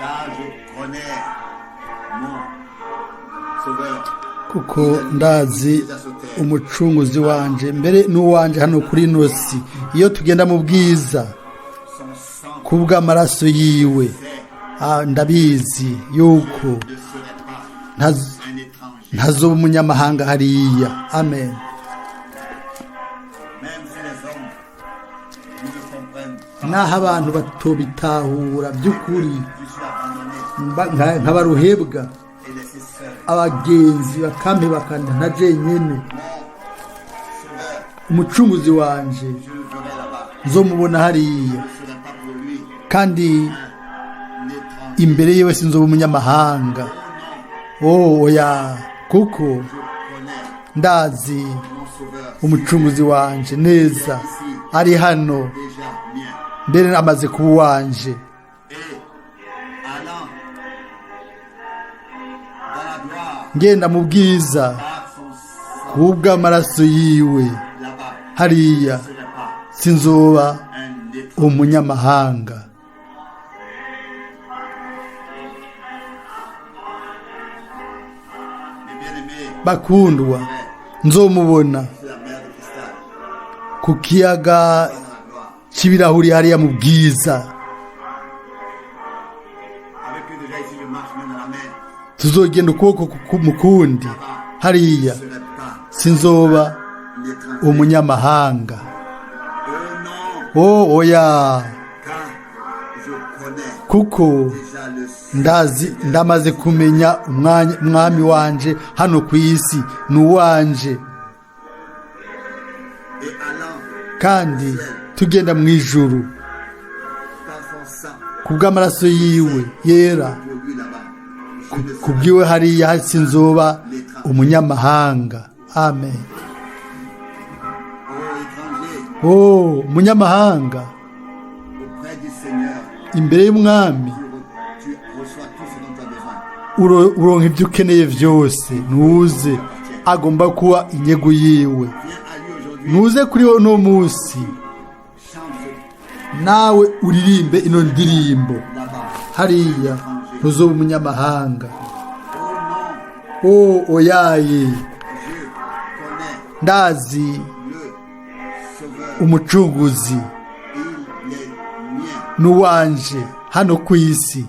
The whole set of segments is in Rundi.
Car je connais mon Sauveur. Kuko ndazi umucunguzi wanje, mbere n'uwanje hano kuri ino si. Iyo tugenda mu bwiza Son sang kubw'amaraso yiwe, ndabizi yuko ne serait pas un étranger. ntazoba umunyamahanga hariya. Amen. Même si les hommes ne me comprennent pas, Naho abantu batobitahura by'ukuri, je suis abandonné nkabaruhebwa, et laissé seul. Abagenzi bakampe bakanda nka jenyene. Mon Sauveur, Umucunguzi wanje je le verrai là-bas. nzomubona hariya. Je ne serai pas pour lui Kandi un étranger. imbere yiwe sinzoba umunyamahanga. Oh non, Oh oya, kuko je connais ndazi mon Sauveur umucunguzi wanje neza, ari hano, déjà mien. mbere amaze kuba uwanje. Et allant dans la gloire Ngenda mu bwiza par son sang kubw'amaraso yiwe là-bas, hariya, je ne serai pas sinzoba un étranger. umunyamahanga. Mes bien-aimés, Bakundwa, nzomubona sur la mer de cristal, ku kiyaga dans la gloire. c'ibirahuri hariya mu bwiza. Avec eux déjà ici, je marche main dans la main. Tuzogenda ukuboko mu kundi hariya. Je ne serai pas Sinzoba un étranger. umunyamahanga. Oh non, Oh oya, car je connais kuko déjà le ndazi, ndamaze kumenya umwami wanje hano ku isi, ni uwanje. Et allant Kandi tugenda mu ijuru par son sang, kubw'amaraso yiwe yera, pour lui là-bas, je ne serai kubwiwe hariya sinzoba umunyamahanga. Amen. Oh étranger, Oh umunyamahanga, auprès du Seigneur, imbere y'umwami, tu reçois tout ce dont tu as besoin. Uronka ibyo ukeneye byose. Ntuze, agomba kuba inyegu yiwe. Viens à lui aujourd'hui, Ntuze kuri uno munsi, chante nawe uririmbe ino ndirimbo. là-bas. Hariya ntuzoba umunyamahanga. Oh non, Oh oyaye, je connais ndazi le Sauveur. umucunguzi, Il est mien. n'uwanje hano ku isi.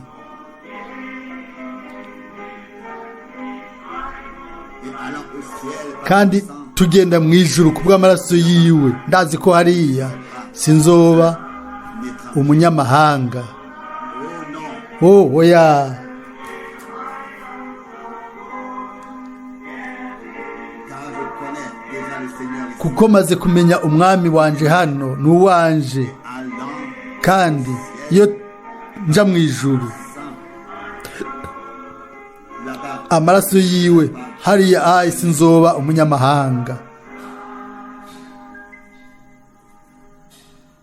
Et allant au ciel par Kandi son sang, tugenda mu ijuru kubw'amaraso yiwe, ndazi ko hariya sinzoba un étranger. umunyamahanga. Oh non, Oh oya, car je connais déjà le Seigneur ici. Kuko maze kumenya umwami wanje hano, ni uwanje. Allant Kandi iyo nja mu ijuru, sang là-bas, amaraso yiwe hariya, ayi sinzoba umunyamahanga.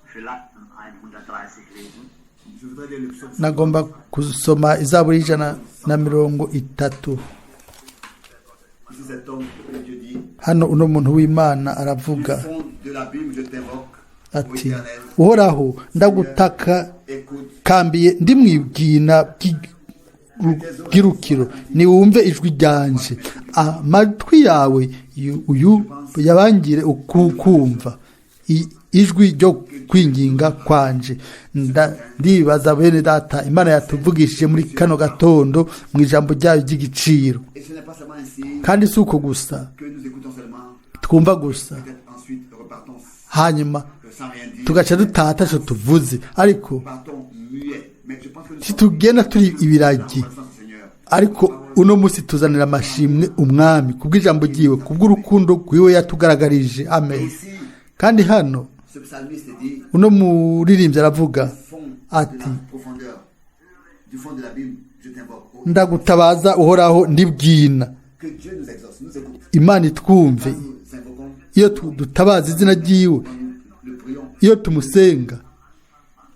Philippen 130 lesen. Je voudrais lire le psaume. Nagomba gusoma izaburi 130. Ici, cet homme que Dieu dit: Hano uno muntu w'Imana aravuga Du fond de l'abîme, je t'invoque, ô ati: Éternel, "Uhoraho, ndagutaka écoute, kambiye ndi mwibwina bw'irukiro, niwumve ijwi ryanje. Amatwi yawe uyu yabangire ukukumva ijwi ryo kwinginga kwanje." Ndibaza bene data, Imana yatuvugishije muri kano gatondo mu ijambo ryayo ry'igiciro. Et ce n'est pas seulement ainsi Kandi si uko gusa que nous écoutons seulement, twumva gusa, peut-être ensuite repartons hanyuma sans rien dire, tugaca dutaha ataco tuvuze, ariko partons muets. Mais je pense que nous sommes titugenda turi ibiragi, en reconnaissance au Seigneur. ariko uno munsi tuzanira amashimwe umwami kubw'ijambo ryiwe, kubw'urukundo rwiwe yatugaragarije. Amen. Ici, Kandi hano ce psalmiste dit: uno muririmbyi aravuga fond de ati: la profondeur, du fond de l'abîme, je t'invoque. Oh, "Ndagutabaza Uhoraho ndibwina." que Dieu nous exauce, nous écoute. Imana itwumve. Quand nous invoquons, Iyo dutabaza izina ryiwe, quand nous le prions iyo tumusenga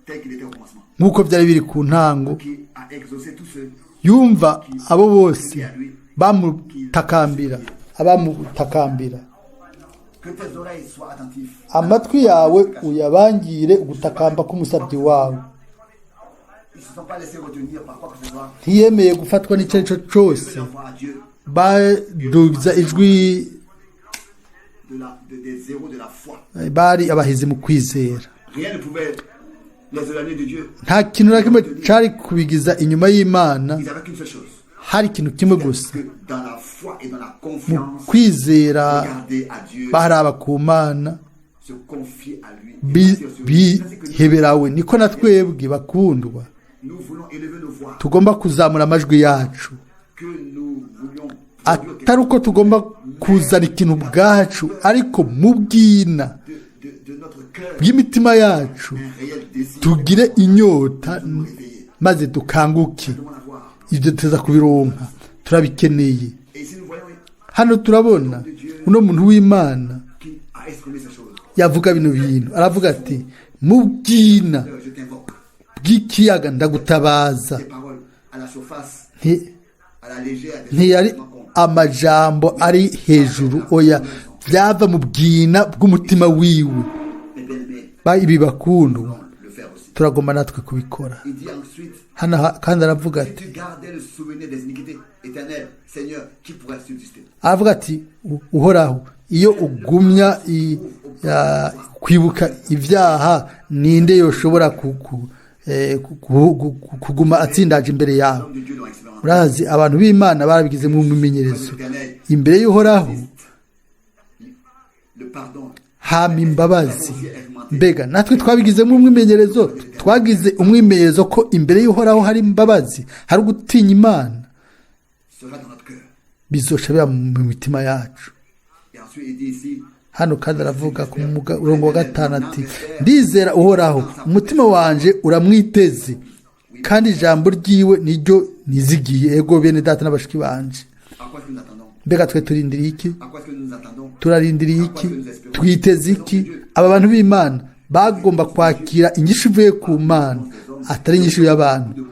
tel qu'il était au commencement, nk'uko byari biri ku ntango, qui a exaucé tous ceux yumva abo bose bamutakambira, abamutakambira. Que tes oreilles soient attentives. Amatwi yawe uyabangire ugutakamba k'umusabyi wawe. Ils se sont pas laissés retenir par quoi que ce soit. Ntiyemeye gufatwa n'icyo ari cyo cyose. Leur voix à Dieu Baduza ijwi. Des zéros de la foi. Bari abahizi mu kwizera. Rien ne pouvait les éloigner de Dieu. Nta kintu na kimwe cyari kubigiza inyuma y'Imana. Ils avaient qu'une seule chose. Hari ikintu kimwe gusa. Que dans la foi et dans la Mu confiance, kwizera regarder à Dieu, baraba ku Mana, se confier à lui. Et partir sur lui. Ça, c'est que biheberawe. Niko na twebwe bakundwa nous voulons élever nos voix, tugomba kuzamura amajwi yacu, que nous voulions produire quelque atari uko tugomba kuzana ikintu ubwacu, ariko mu bwina de notre cœur, bw'imitima yacu un réel désir. tugire inyota maze dukanguke. Nous devons l'avoir. Ibyo tuza kubironka, turabikeneye. Et ici, nous voyons Hano turabona uno muntu w'Imana qui a exprimé ces choses. yavuga bino bintu, aravuga ati: mu bwina Je t'invoque. bw'ikiyaga ndagutabaza. Des paroles à la surface, à la légère, des Ntiyari choses qu'on amajambo ari hejuru, oya, byava mu bwina bw'umutima wiwe. Mais bien aimé, Ibi bakundwa, le faire aussi. turagomba natwe kubikora. Il dit ensuite, Hano kandi aravuga si ati tu gardais le souvenir des iniquités éternelles, Seigneur, qui pourrait subsister? Aravuga ati: Uhoraho, iyo ugumya kwibuka ibyaha, ninde yoshobora kuguma atsindaje imbere yawe? L'homme de Dieu doit expérimenter. Urazi, abantu b'Imana barabigizemo umwimenyerezo. Imbere y'Uhoraho Le pardon. hama imbabazi. Mbega natwe twabigizemo umwimenyerezo? Twagize umwimenyerezo ko imbere y'Uhoraho hari imbabazi, hari ugutinya Imana. Sera dans notre cœur. Bizoca biba mu mitima yacu. Et ensuite, il dit ici, Hano kandi aravuga ku murongo wa gatanu ati: ndizera Uhoraho, umutima wanje uramwiteze, kandi ijambo ryiwe niryo nizigiye. Ego, bene data n'abashiki banje, à quoi est-ce que nous attendons? mbega twe turindiriye iki? À quoi est-ce que nous attendons? Turarindiriye iki? Twiteze iki? Aba bantu b'Imana bagomba kwakira inyishu ivuye ku Mana, atari inyishu y'abantu.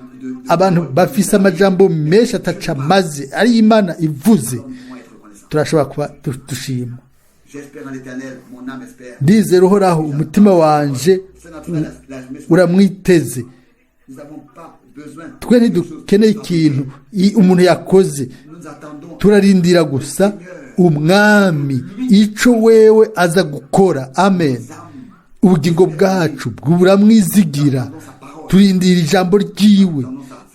Abantu bafise amajambo menshi ataca amaze, ari Imana ivuze Nous pouvons être reconnaissants. turashobora kuba dushima. J'espère en l'Éternel, mon âme espère. Ndizera Uhoraho, umutima wanje C'est naturel, uramwiteze. nous n'avons pas besoin. Twe ntidukeneye ikintu umuntu yakoze. Nous attendons Turarindira gusa Umwami, ico wewe aza gukora. Amen. Ubugingo bwacu buramwizigira. Turindira ijambo ryiwe,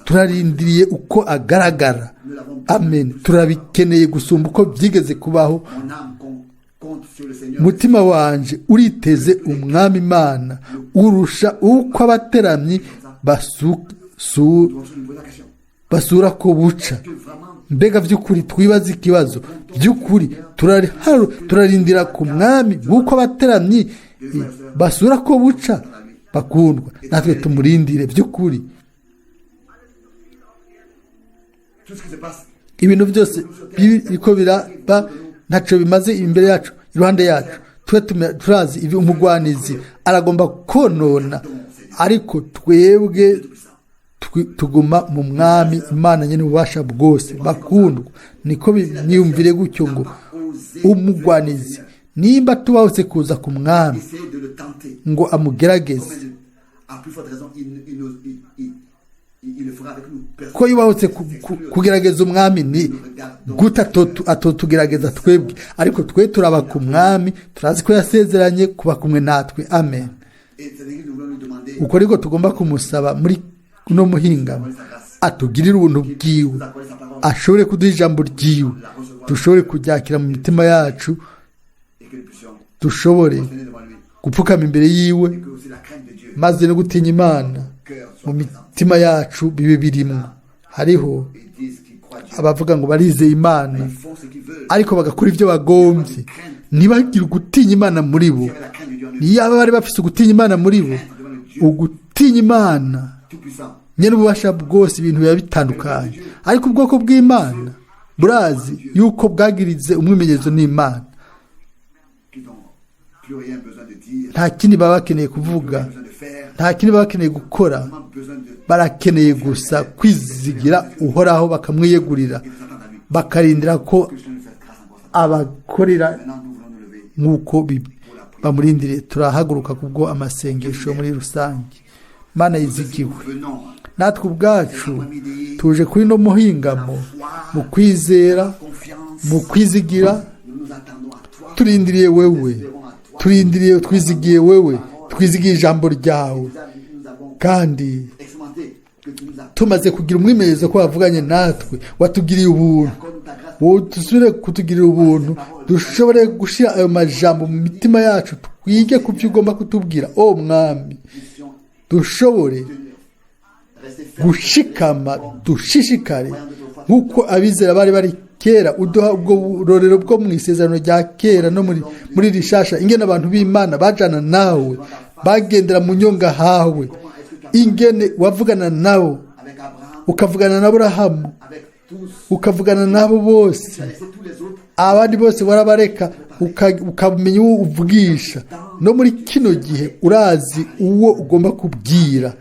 turarindiriye uko agaragara. Amen. Turabikeneye gusumba uko byigeze kubaho. Mon âme compte sur le Seigneur. Umutima wanje uriteze Umwami Imana urusha uko abateramyi Nous devons nous poser la question. basura ko buca. Que vraiment, Mbega by'ukuri twibaze ikibazo by'ukuri, turarindira ku Mwami nk'uko abateramyi basura ko buca? Bakundwa, natwe tumurindire by'ukuri. Tout ce qui se passe, Ibintu byose biriko biraba ntaco bimaze imbere yacu, iruhande yacu. Twe turazi ibi, umugwanizi aragomba konona, ariko twebwe tuguma mu Mwami Imana nyene ububasha bwose. Bakundwa, niko niyumvire gutyo ngo umugwanizi nimba tubahutse kuza ku Mwami essayer de le tenter. ngo amugerageze, Combien à plus forte raison, il le fera avec nous. Personne ko yubahutse kugerageza Umwami, ni gute atotugerageza twebwe? Ariko twe turaba ku Mwami, turazi ko yasezeranye kuba kumwe natwe. Amen. Et c'est-à-dire que nous voulons lui demander Uko ariko tugomba kumusaba muri uno muhingamo atugirire ubuntu bwiwe, ashobore kuduha ijambo ryiwe, dushobore kuryakira mu mitima yacu, et que nous puissions dushobore tenir devant lui. gupfukama imbere yiwe, Et que aussi la crainte de Dieu, maze no gutinya Imana cœur soit mu présente. mitima yacu bibe birimo. Hariho Ils disent qu'ils croient Dieu. abavuga ngo barizeye Imana, Ils font ce qu'ils veulent. ariko bagakora ibyo bagombye, ntibagire ugutinya Imana muri bo. S'il y avait la crainte de Dieu en eux, Niyaba bari bafise ugutinya Imana muri bo, ugutinya Imana tout-puissant, nyene ububasha bwose, ibintu biba bitandukanye. Ariko ubwoko bw'Imana burazi yuko bwagirize umwimenyerezo n'Imana. qu'ils n'ont plus rien besoin de dire, Nta kindi baba bakeneye kuvuga, plus besoin de faire, nta kindi baba bakeneye gukora. vraiment besoin de Barakeneye gusa kwizigira Uhoraho, bakamwiyegurira, et de s'attendre à lui. bakarindira ko Que je nous fasse grâce encore. Ça. abakorera Maintenant, nous voulons nous lever. nk'uko bamurindiriye. Turahaguruka kubwo amasengesho muri rusange. Mana yizigiwe, Venons Natwe ubwacu tuje kuri no muhingamo mu kwizera, Confiance, mu kwizigira. nous nous attendons à toi. Turindiriye wewe, turindiriye, twizigiye wewe, twizigiye ijambo ryawe. Nous avons Kandi expérimenté que tu nous as tumaze kugira umwimenyerezo ko wavuganye natwe, watugiriye ubuntu. accordé ta grâce. Wowe dusubire kutugirira ubuntu, dushobore gushyira ayo majambo mu mitima yacu, twige ku byo ugomba kutubwira, o Mwami. Puissions Dushobore rester fermes gushikama, dushishikare nk'uko abizera bari bari kera. Uduha ubwo burorero bwo mu isezerano rya kera no muri rishasha, ingene abantu b'Imana bajana nawe, bagendera mu nyonga hawe, ingene wavugana nabo, avec Abraham, ukavugana na Aburahamu, avec tous. ukavugana nabo bose. Tu as laissé tous les autres. Abandi bose warabareka, ukamenya uwo uvugisha. No muri kino gihe urazi uwo ugomba kubwira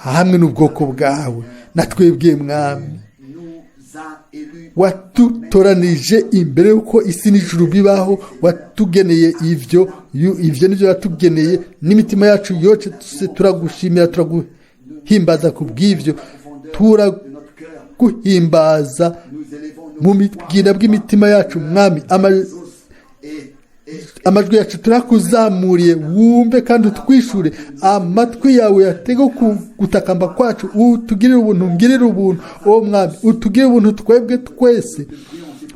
hamwe n'ubwoko bwawe. Natwebwe, Mwami, Nous a élus. watutoranije imbere y'uko isi n'ijuru bibaho, watugeneye ivyo. Ivyo nivyo watugeneye n'imitima yacu yoce. Turagushimira, turaguhimbaza ku bw'ivyo, turaguhimbaza Nous élevons nos mu bwina bw'imitima yacu, Mwami. Et, et Amajwi yacu turakuzamuriye, wumve kandi utwishure. Amatwi yawe yatege ku gutakamba kwacu, utugirire ubuntu, ngirire ubuntu, uwo Mwami, utugirire ubuntu twebwe twese.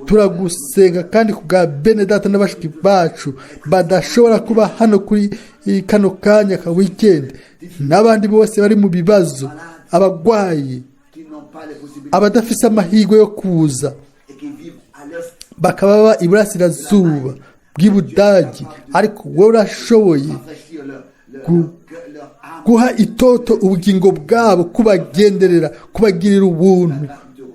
Turagusenga kandi ku bwa bene data n'abashiki bacu badashobora kuba hano kuri kano kanya ka weekend, n'abandi bose bari mu bibazo, abagwayi, qui n'ont pas les possibilités abadafise amahirwe yo kuza, et qui vivent à l'est bakaba baba iburasirazuba bw'Ibudagi, ariko wowe urashoboye rafraîchir leur âme. guha itoto ubugingo bwabo, kubagenderera, kubagirira ubuntu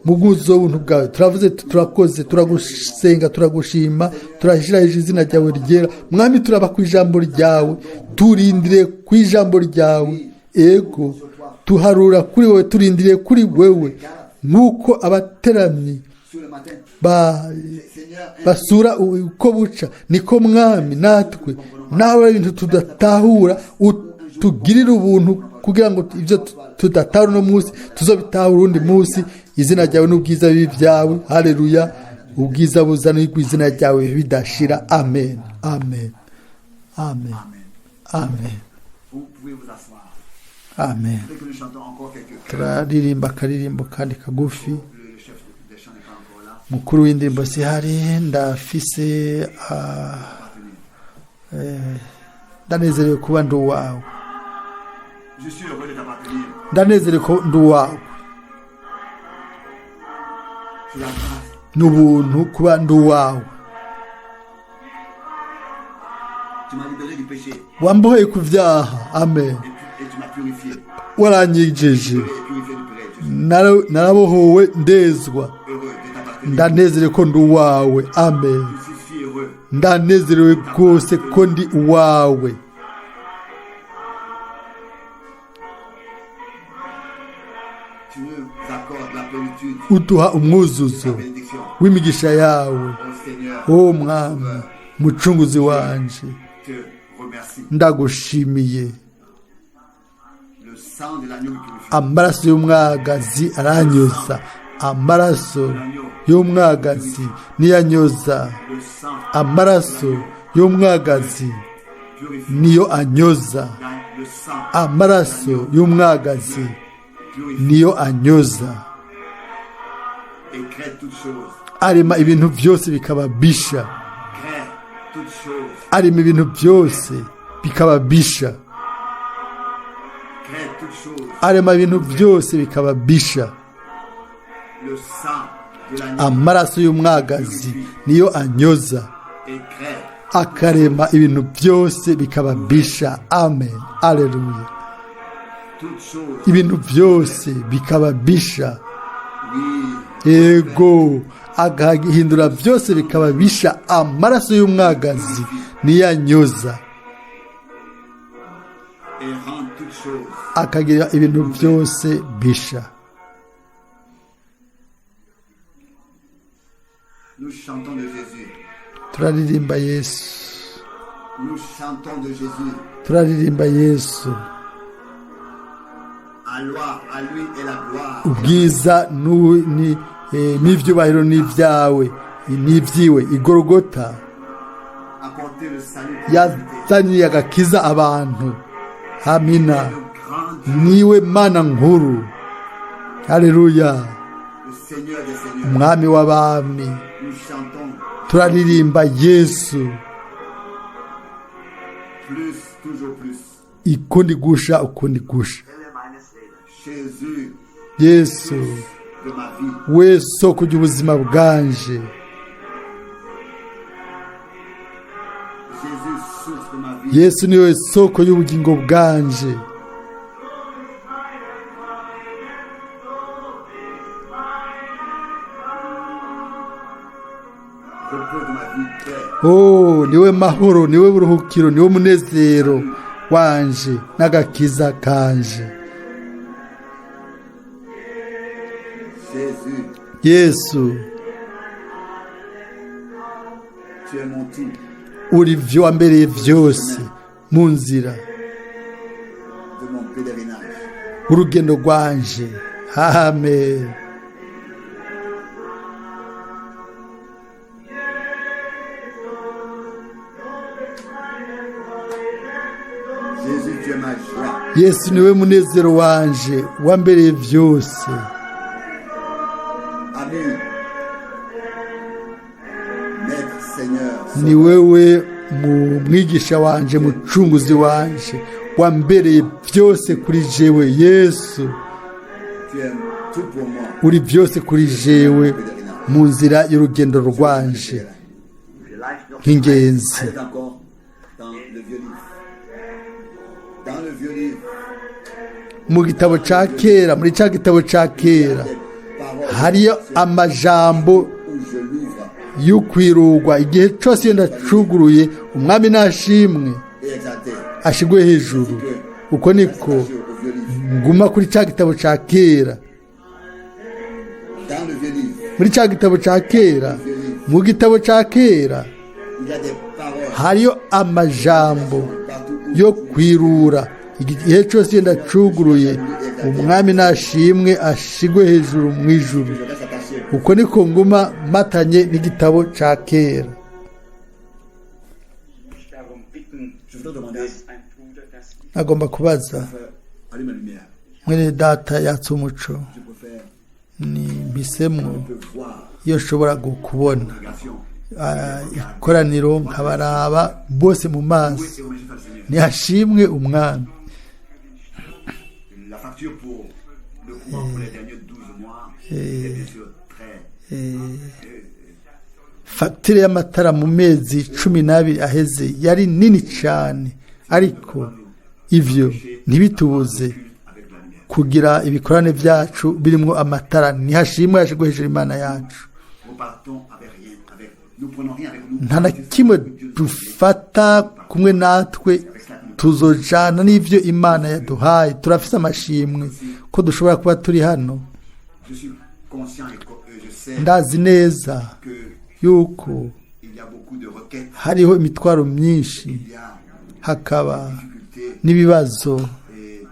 mu bwuzuzo w'ubuntu bwawe. Turavuze tuti turakoze, turagusenga, turagushima, turashyira hejuru izina ryawe ryera, Mwami. Turaba ku ijambo ryawe, turindiriye ku ijambo ryawe. Ego, tuharura kuri wowe, turindiriye kuri wewe, nk'uko abateramyi Sur le matin, Seigneur, basura uko buca, niko, Mwami, natwe nawe ibintu tudatahura utugirire ubuntu, kugira ngo ibyo tudatahura uno munsi tuzobitahura uwundi munsi. Izina ryawe n'ubwiza bibi byawe. Haleluya! Ubwiza buzana izina ryawe bidashira. Amen, amen, amen, amen. Vous pouvez vous asseoir. Amen. Dès que nous chantons encore quelques chœurs, Turaririmba akaririmbo kandi kagufi. le chef des chants n'est pas encore là. Mukuru w'indirimbo sihari. Ndafise ndanezerewe kuba ndi uwawe. Je suis heureux de t'appartenir. Ndanezerewe ko ndi uwawe. C'est la grâce. N'ubuntu kuba ndi uwawe. Tu m'as libéré du péché Wamboheye ku byaha, amen. et tu m'as purifié. Waranyijeje. Et purifié du péché. Je suis Narabohowe, ndezwa. heureux de t'appartenir. Ndanezerewe ko ndi uwawe, amen. Je suis si heureux. Ndanezerewe rwose ko ndi uwawe. Tu nous accordes la plénitude Uduha de umwuzuzo ta bénédiction. w'imigisha yawe. Ô Seigneur, O Mwami, mucunguzi wanje, te remercie. ndagushimiye. Le sang de l'agneau me purifie. Amaraso y'umwagazi aranyoza. Amaraso y'umwagazi niyanyoza. Le sang Amaraso y'umwagazi purifie. niyo anyoza. Le sang Amaraso y'umwagazi purifie niyo anyoza. et crée toutes choses. Arema ibintu byose bikaba bisha. Crée toutes choses. Arema ibintu byose bikaba bisha. Crée toutes choses. Arema ibintu byose bikaba bisha. Le sang de l'agneau Amaraso y'umwagazi niyo anyoza, et crée akarema ibintu byose bikaba bisha. Amen, aleluya. toutes choses. Ibintu byose bikaba bisha. Oui, Ego, agahindura byose bikaba bisha. Amaraso y'umwagazi niyo anyoza, et rend toutes choses. Akagira ibintu byose bisha. Nous chantons de Jésus. Turaririmba Yesu. Nous chantons de Jésus. Turaririmba Yesu. À lui est la gloire. Ubwiza n'ivyubahiro n'ivyawe n'ivyiwe. Igorogota Apporter le salut pour l'humanité. Yazaniye agakiza abantu. Amina. Le grand Dieu, Niwe Mana nkuru. Haleluya. le Seigneur des Seigneurs. Umwami w'abami. Nous chantons Turaririmba Yesu. plus, toujours plus. Ikundi gusha, ukundi gusha. Quelle meines Lebens. Jésus Yesu de ma vie. we soko ry'ubuzima bwanje. Jésus, source de ma vie. Yesu niwe soko y'ubugingo bwanje. Repos de ma vie, paix. Oh, niwe mahoro, niwe buruhukiro, niwe munezero wanje n'agakiza kanje. Jésus, Yesu, tu es mon tout. Uri vyo wambereye vyose mu nzira De mon pèlerinage. urugendo rwanje. Amen. Jésus, tu es ma joie. Yesu niwe munezero wanje, wambereye vyose. Amen. Maître, Seigneur, Ni wewe mu mwigisha wanje, mucunguzi wanje, wambereye byose kuri jewe. Yesu, tu es tout pour moi. uri byose kuri jewe mu nzira y'urugendo rwanje Vielleicht noch nk'ingenzi. C'est encore dans le vieux livre. Dans le vieux livre, Mu gitabo ca kera, muri ca gitabo ca kera, des paroles hariyo amajambo où je l'ouvre y'ukwirugwa igihe cose iyo ndacuguruye. Umwami nashimwe, et exalté. ashigwe hejuru. Uko niko Attaché au vieux livre. nguma kuri ca gitabo ca kera. Dans le vieux livre, Muri ca gitabo ca kera, mu gitabo ca kera, il y a des paroles hariyo amajambo partout où yo kwirura igihe cyose iyo ndacuguruye. Umwami nashimwe, ashigwe hejuru mu ijuru. Je reste attaché. Uko niko nguma matanye n'igitabo ca kera. Darum bitten, Je voudrais demander à dass ein Bruder das Licht Agomba kubaza frère, allume la lumière. mwene data yatse umuco. Je préfère Ni mpisemwo peut voir iyo nshobora kubona congrégation. Ikoraniro nkabaraba bose mu maso. Oui, et remercier le Seigneur. Ntihashimwe umwami. La facture pour le courant pour les derniers 12 mois est bien sûr très Fagitire y'amatara mu mezi 12 aheze yari nini cyane, ariko ivyo ntibitubuze avec la lumière. Kugira ibikorane byacu birimo amatara. Ntihashimwe, yashigwe hejuru Imana yacu. Repartons avec rien, avec nous prenons rien avec nous. Nta na kimwe dufata kumwe natwe, tuzojana n'ivyo Imana yaduhaye. Turafise amashimwe ko dushobora kuba turi hano. Je suis conscient et je sais Ndazi neza que yuko il y a beaucoup de requêtes, hariho imitwaro myinshi, il y a hakaba des difficultés n'ibibazo, et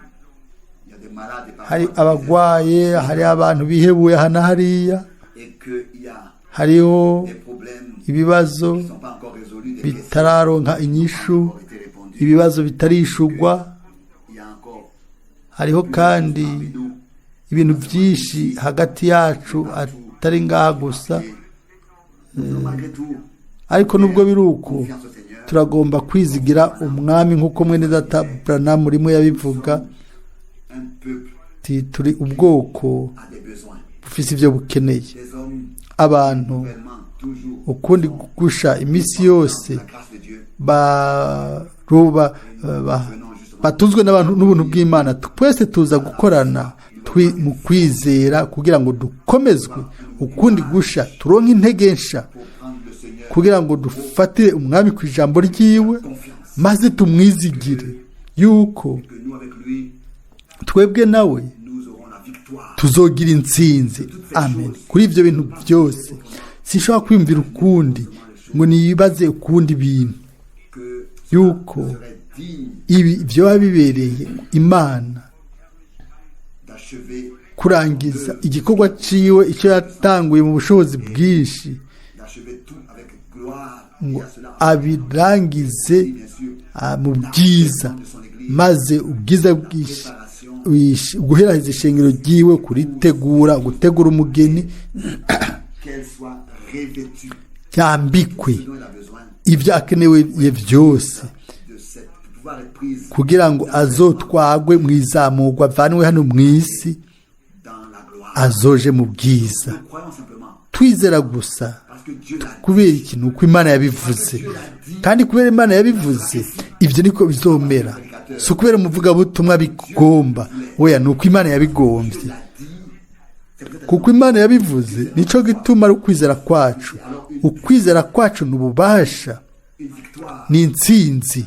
il y a des malades et hari parfois abagwaye, hari abantu bihebuye aha na hariya, et que il y a hariho des problèmes ibibazo qui ne sont pas encore résolus, des questions bitararonka qui n'ont inyishu, pas encore été répondues. Ibibazo bitarishugwa. Il y a encore Hariho kandi parmi nous ibintu byinshi hagati yacu, atari ngaha gusa. et nous, malgré tout, Ariko nubwo biri uko, confiance au Seigneur. Turagomba kwizigira umwami nk'uko mwene data Branham rimwe yabivuga Un peuple ati turi ubwoko a des besoins. bufise ibyo bukeneye. Des hommes Abantu vraiment toujours ukundi gusha iminsi yose la grâce de Dieu baruba batunzwe n'abantu n'ubuntu bw'Imana. Twese tuza gukorana mu kwizera kugira ngo dukomezwe ukundi gusha, turonke intege nsha pour prendre le Seigneur kugira ngo dufatire umwami ku ijambo ryiwe, confiance maze tumwizigire yuko que nous avec lui twebwe nawe nous aurons la victoire. Tuzogira intsinzi. Amen. Kuri ibyo bintu byose sinshobora kwiyumvira ukundi ngo nibaze ukundi bintu Que yuko serait digne ibi byoba bibereye Imana. d'achever, kurangiza igikorwa ciwe icyo yatanguye mu bushobozi bwinshi, d'achever tout avec gloire ngo et à cela abirangize bien sûr mu bwiza, maze ubwiza bwinshi guheraheza ishengero ryiwe, kuritegura, gutegura umugeni qu'elle soit revêtue yambikwe ce dont elle a besoin ibyo akenewe byose, de cette pour pouvoir être prise kugira ngo azotwagwe mu izamurwa, avanwe hano mu isi dans la gloire. azoje mu bwiza. Nous croyons simplement Twizera gusa parce que Dieu l'a dit. kubera ikintu uko Imana yabivuze, kandi kubera Imana yabivuze ibyo niko bizomera. Si ukubera umuvugabutumwa bigomba, weya, ni uko Imana yabigombye. L'a dit. C'est peut-être Kuko Imana yabivuze, nicyo gituma ari ukwizera kwacu. Ukwizera kwacu ni ububasha, une victoire. ni intsinzi.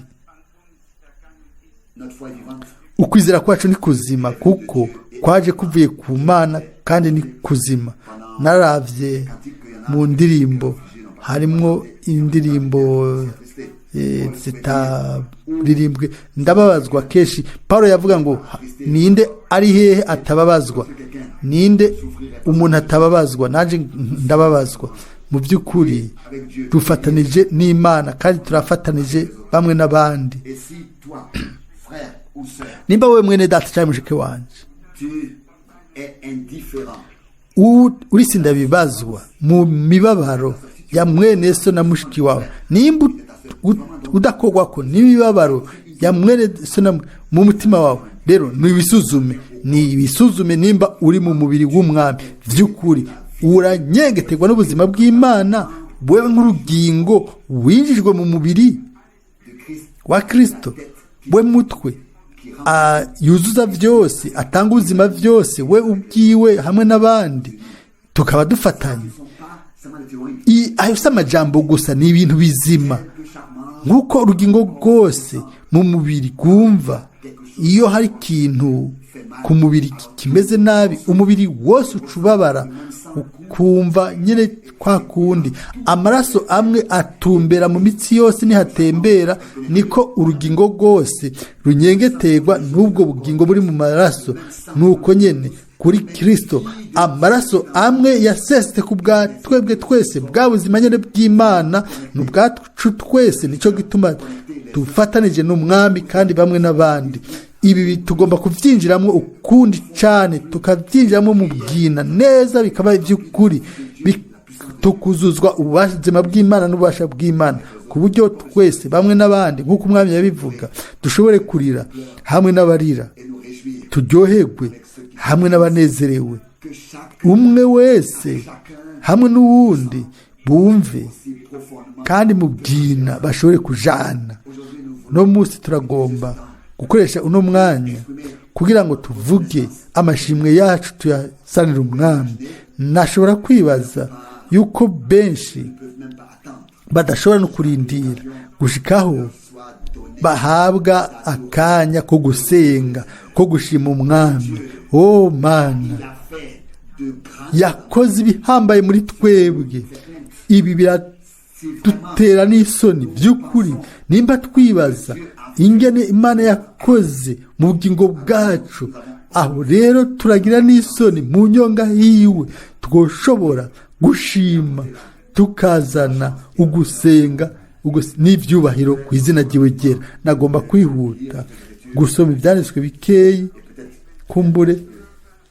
Notre foi est vivante. Ukwizera kwacu ni kuzima kuko kwaje kuvuye ku Mana kandi ni kuzima. Naravye mu ndirimbo, harimwo indirimbo zitaririmbwe. Ndababazwa kenshi. Paulo yavuga ngo: "Ninde ari hehe atababazwa? Ninde umuntu atababazwa?" Nanjye ndababazwa. Mu by'ukuri dufatanije n'Imana kandi turafatanije bamwe n'abandi. Et si toi, frère ou sœur, Nimba wowe mwene data cyangwa mushiki wanje tu es indifférent uri sindabibazwa mu mibabaro ya mwene so na mushiki wawe, nimba udakogwako n'imibabaro ya mwene so na mu mutima wawe, rero nibisuzume, nibisuzume nimba uri mu mubiri w'Umwami vy'ukuri. Uranyengeterwa n'ubuzima bw'Imana, wewe nk'urugingo winjijwe mu mubiri de Christ wa Kristo, we mutwe yuzuza byose, atanga ubuzima byose, we ubwiwe hamwe n'abandi tukaba dufatanye. ne sont pas seulement des théories. Ayo si amajambo gusa, ni ibintu bizima. Que charmant, Nk'uko urugingo rwose mu mubiri rwumva iyo hari ikintu ku mubiri kimeze nabi, umubiri wose uca ubabara, ukumva nyine kwa kundi amaraso amwe atumbera mu mitsi yose, nihatembera niko urugingo rwose runyengeterwa n'ubwo bugingo buri mu maraso. Nuko nyine kuri Kristo, amaraso amwe yasesetse ku bwa twebwe twese, bwa buzima nyine bw'Imana ni ubwacu twese. Nicyo gituma dufatanije n'Umwami kandi bamwe n'abandi. Ibi tugomba kubyinjiramo ukundi cyane, tukabyinjiramo mu bwina neza, bikaba iby'ukuri, tukuzuzwa ubuzima bw'Imana n'ububasha bw'Imana, ku buryo twese bamwe n'abandi, nk'uko Umwami yabivuga, dushobore kurira hamwe n'abarira, et nous réjouir turyoherwe hamwe n'abanezerewe, que chaque umwe wese hamwe n'uwundi bumve si profondément. kandi mu bwina bashobore kujana. Aujourd'hui, nous voulons Uno munsi turagomba gukoresha uno mwanya kugira ngo tuvuge amashimwe yacu, tuyasanire Umwami. Nashobora kwibaza yuko benshi ne peuvent même pas attendre badashobora no kurindira gushikaho soit donné bahabwa akanya ko gusenga, ko gushima Umwami. O Mana, Il a fait de grandes yakoze ibihambaye muri twebwe. Ibi biradutera n'isoni by'ukuri nimba twibaza ingene Imana yakoze mu bugingo bwacu. Aho rero turagira n'isoni mu nyonga hiwe twoshobora gushima, tukazana ugusenga n'ibyubahiro ku izina ry'iwe ryera. Nagomba kwihuta gusoma ibyanditswe bikeyi, kumbure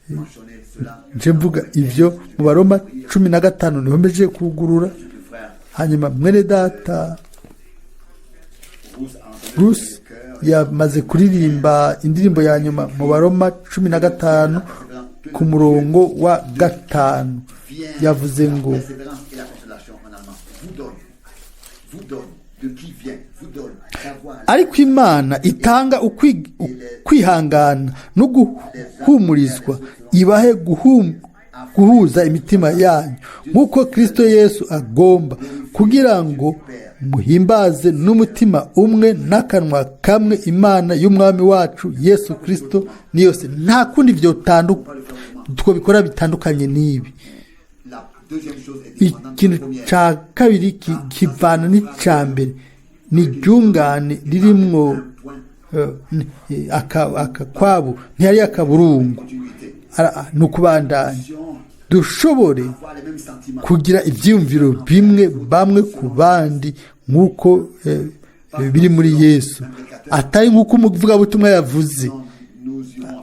mentionner cela nje mvuga ivyo mu Baroma 15, niho mbeje kugurura. du frère Hanyuma mwene data Rousse a entendu Bruce le cœur yamaze kuririmba indirimbo ya nyuma mu Baroma 15 ku murongo wa 5, vient yavuze la ngo: persévérance et la consolation en allemand vous donne de qui vient vous donne d'avoir Ariko Imana itanga ukwihangana no guhumurizwa ibahe guhuza imitima yanyu nk'uko Kristo Yesu agomba, kugira ngo muhimbaze n'umutima umwe n'akanwa kamwe Imana y'Umwami wacu Yesu Kristo. Ni yose, nta kundi twabikora bitandukanye n'ibi. La deuxième chose est dépendante de Ikintu la première. cya kabiri kivana n'icya mbere, ni iryungane ririmwo Point akakwabu, ntihari akaburungu. continuité. ni ukubandanya dushobore kugira ibyiyumviro bimwe bamwe ku bandi nk'uko biri muri Yesu, atari nk'uko umuvugabutumwa yavuze,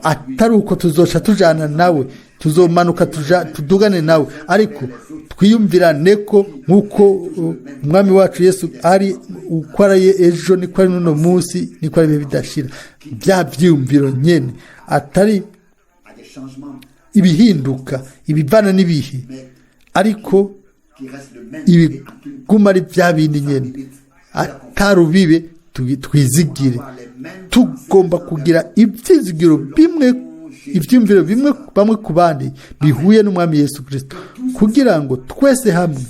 atari uko tuzoca tujana nawe, tuzomanuka tudugane nawe, ariko twiyumvirane ko nk'uko umwami wacu Yesu ari uko ari ejo niko ari n'uno munsi niko ari ibihe bidashira. Bya byiyumviro nyene atari ibihinduka ibivana n'ibihe, ariko ibiguma ari bya bindi nyene atarubibe twizigire. Tugomba kugira ibyizigiro bimwe, ibyiyumviro bimwe bamwe ku bandi bihuye n'umwami Yesu Kristo, kugira ngo twese hamwe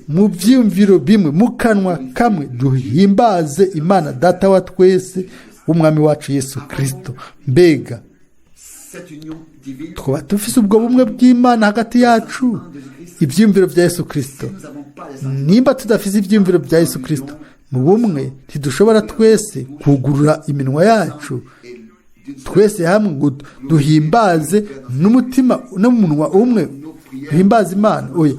mu byiyumviro bimwe mu kanwa kamwe duhimbaze Imana Data wa twese w'umwami wacu Yesu Kristo. Mbega twaba dufise ubwo bumwe bw'Imana hagati yacu, ibyiyumviro bya Yesu Kristo. Nimba tudafise ibyiyumviro bya Yesu Kristo mu bumwe, ntidushobora twese kugurura iminwa yacu twese hamwe ngo duhimbaze n'umutima n'umunwa umwe, duhimbaze Imana. Oya,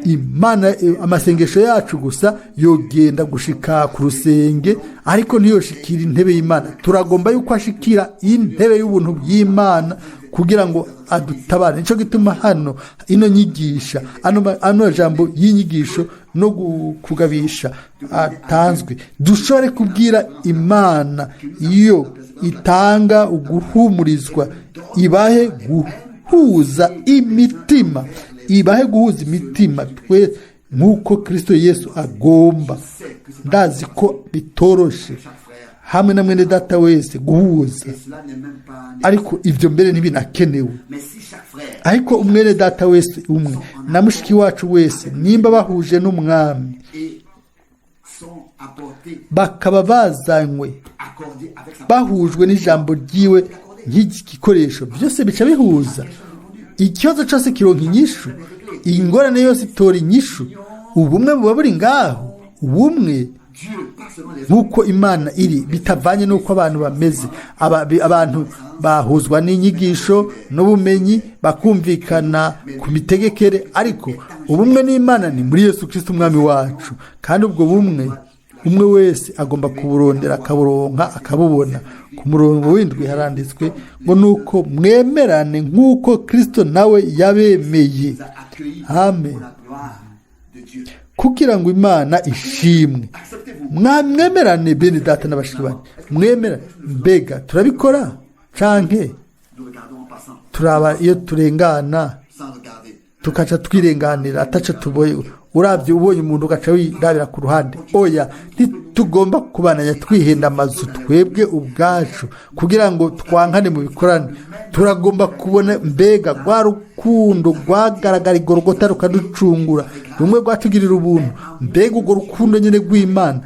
Imana amasengesho yacu gusa yogenda gushika ku rusenge, ariko ntiyoshikira intebe y'Imana. Turagomba yuko ashikira intebe y'ubuntu bw'Imana kugira ngo adutabare. Nico gituma hano ino nyigisha, ano jambo y'inyigisho no kugabisha atanzwe, dushobore kubwira Imana iyo itanga uguhumurizwa, ibahe guhuza imitima, ibahe guhuza imitima twe nk'uko Kristo Yesu agomba. Ndazi ko bitoroshe hamwe na mwene data wese guhuza, ariko ibyo mbere ntibinakenewe. Ariko umwene data wese umwe na mushiki wacu wese nimba bahuje n'umwami bakaba bazanywe bahujwe n'ijambo ryiwe nk'igikoresho, byose bica bihuza. Ikibazo cyose kironka inyishu, ingorane yose itora inyishu. Ubumwe buba buri ngaho, ubumwe nk'uko Imana iri, bitavanye n'uko abantu bameze. Abantu bahuzwa n'inyigisho n'ubumenyi, bakumvikana ku mitegekere, ariko ubumwe n'Imana ni muri Yesu Kristo umwami wacu. Kandi ubwo bumwe umwe wese agomba kuburondera akaburonka akabubona. Ku murongo w'indwi haranditswe ngo nuko mwemerane nk'uko Kristo nawe yabemeye. Amen. Kugira ngo Imana ishimwe. Mwemerane bene data n'abashiki banyu, mwemerane. Mbega turabikora canke turaba iyo turengana tukaca twirenganira ataca tuboye? Urabye ubonye umuntu ugaca wirabira ku ruhande. Oya, ntitugomba kubananya twihenda amazu twebwe ubwacu kugira ngo twankane mu bikorane. Turagomba kubona mbega rwa rukundo rwagaragara igorogota rukaducungura, rumwe rwatugirira ubuntu. Mbega urwo rukundo nyine rw'Imana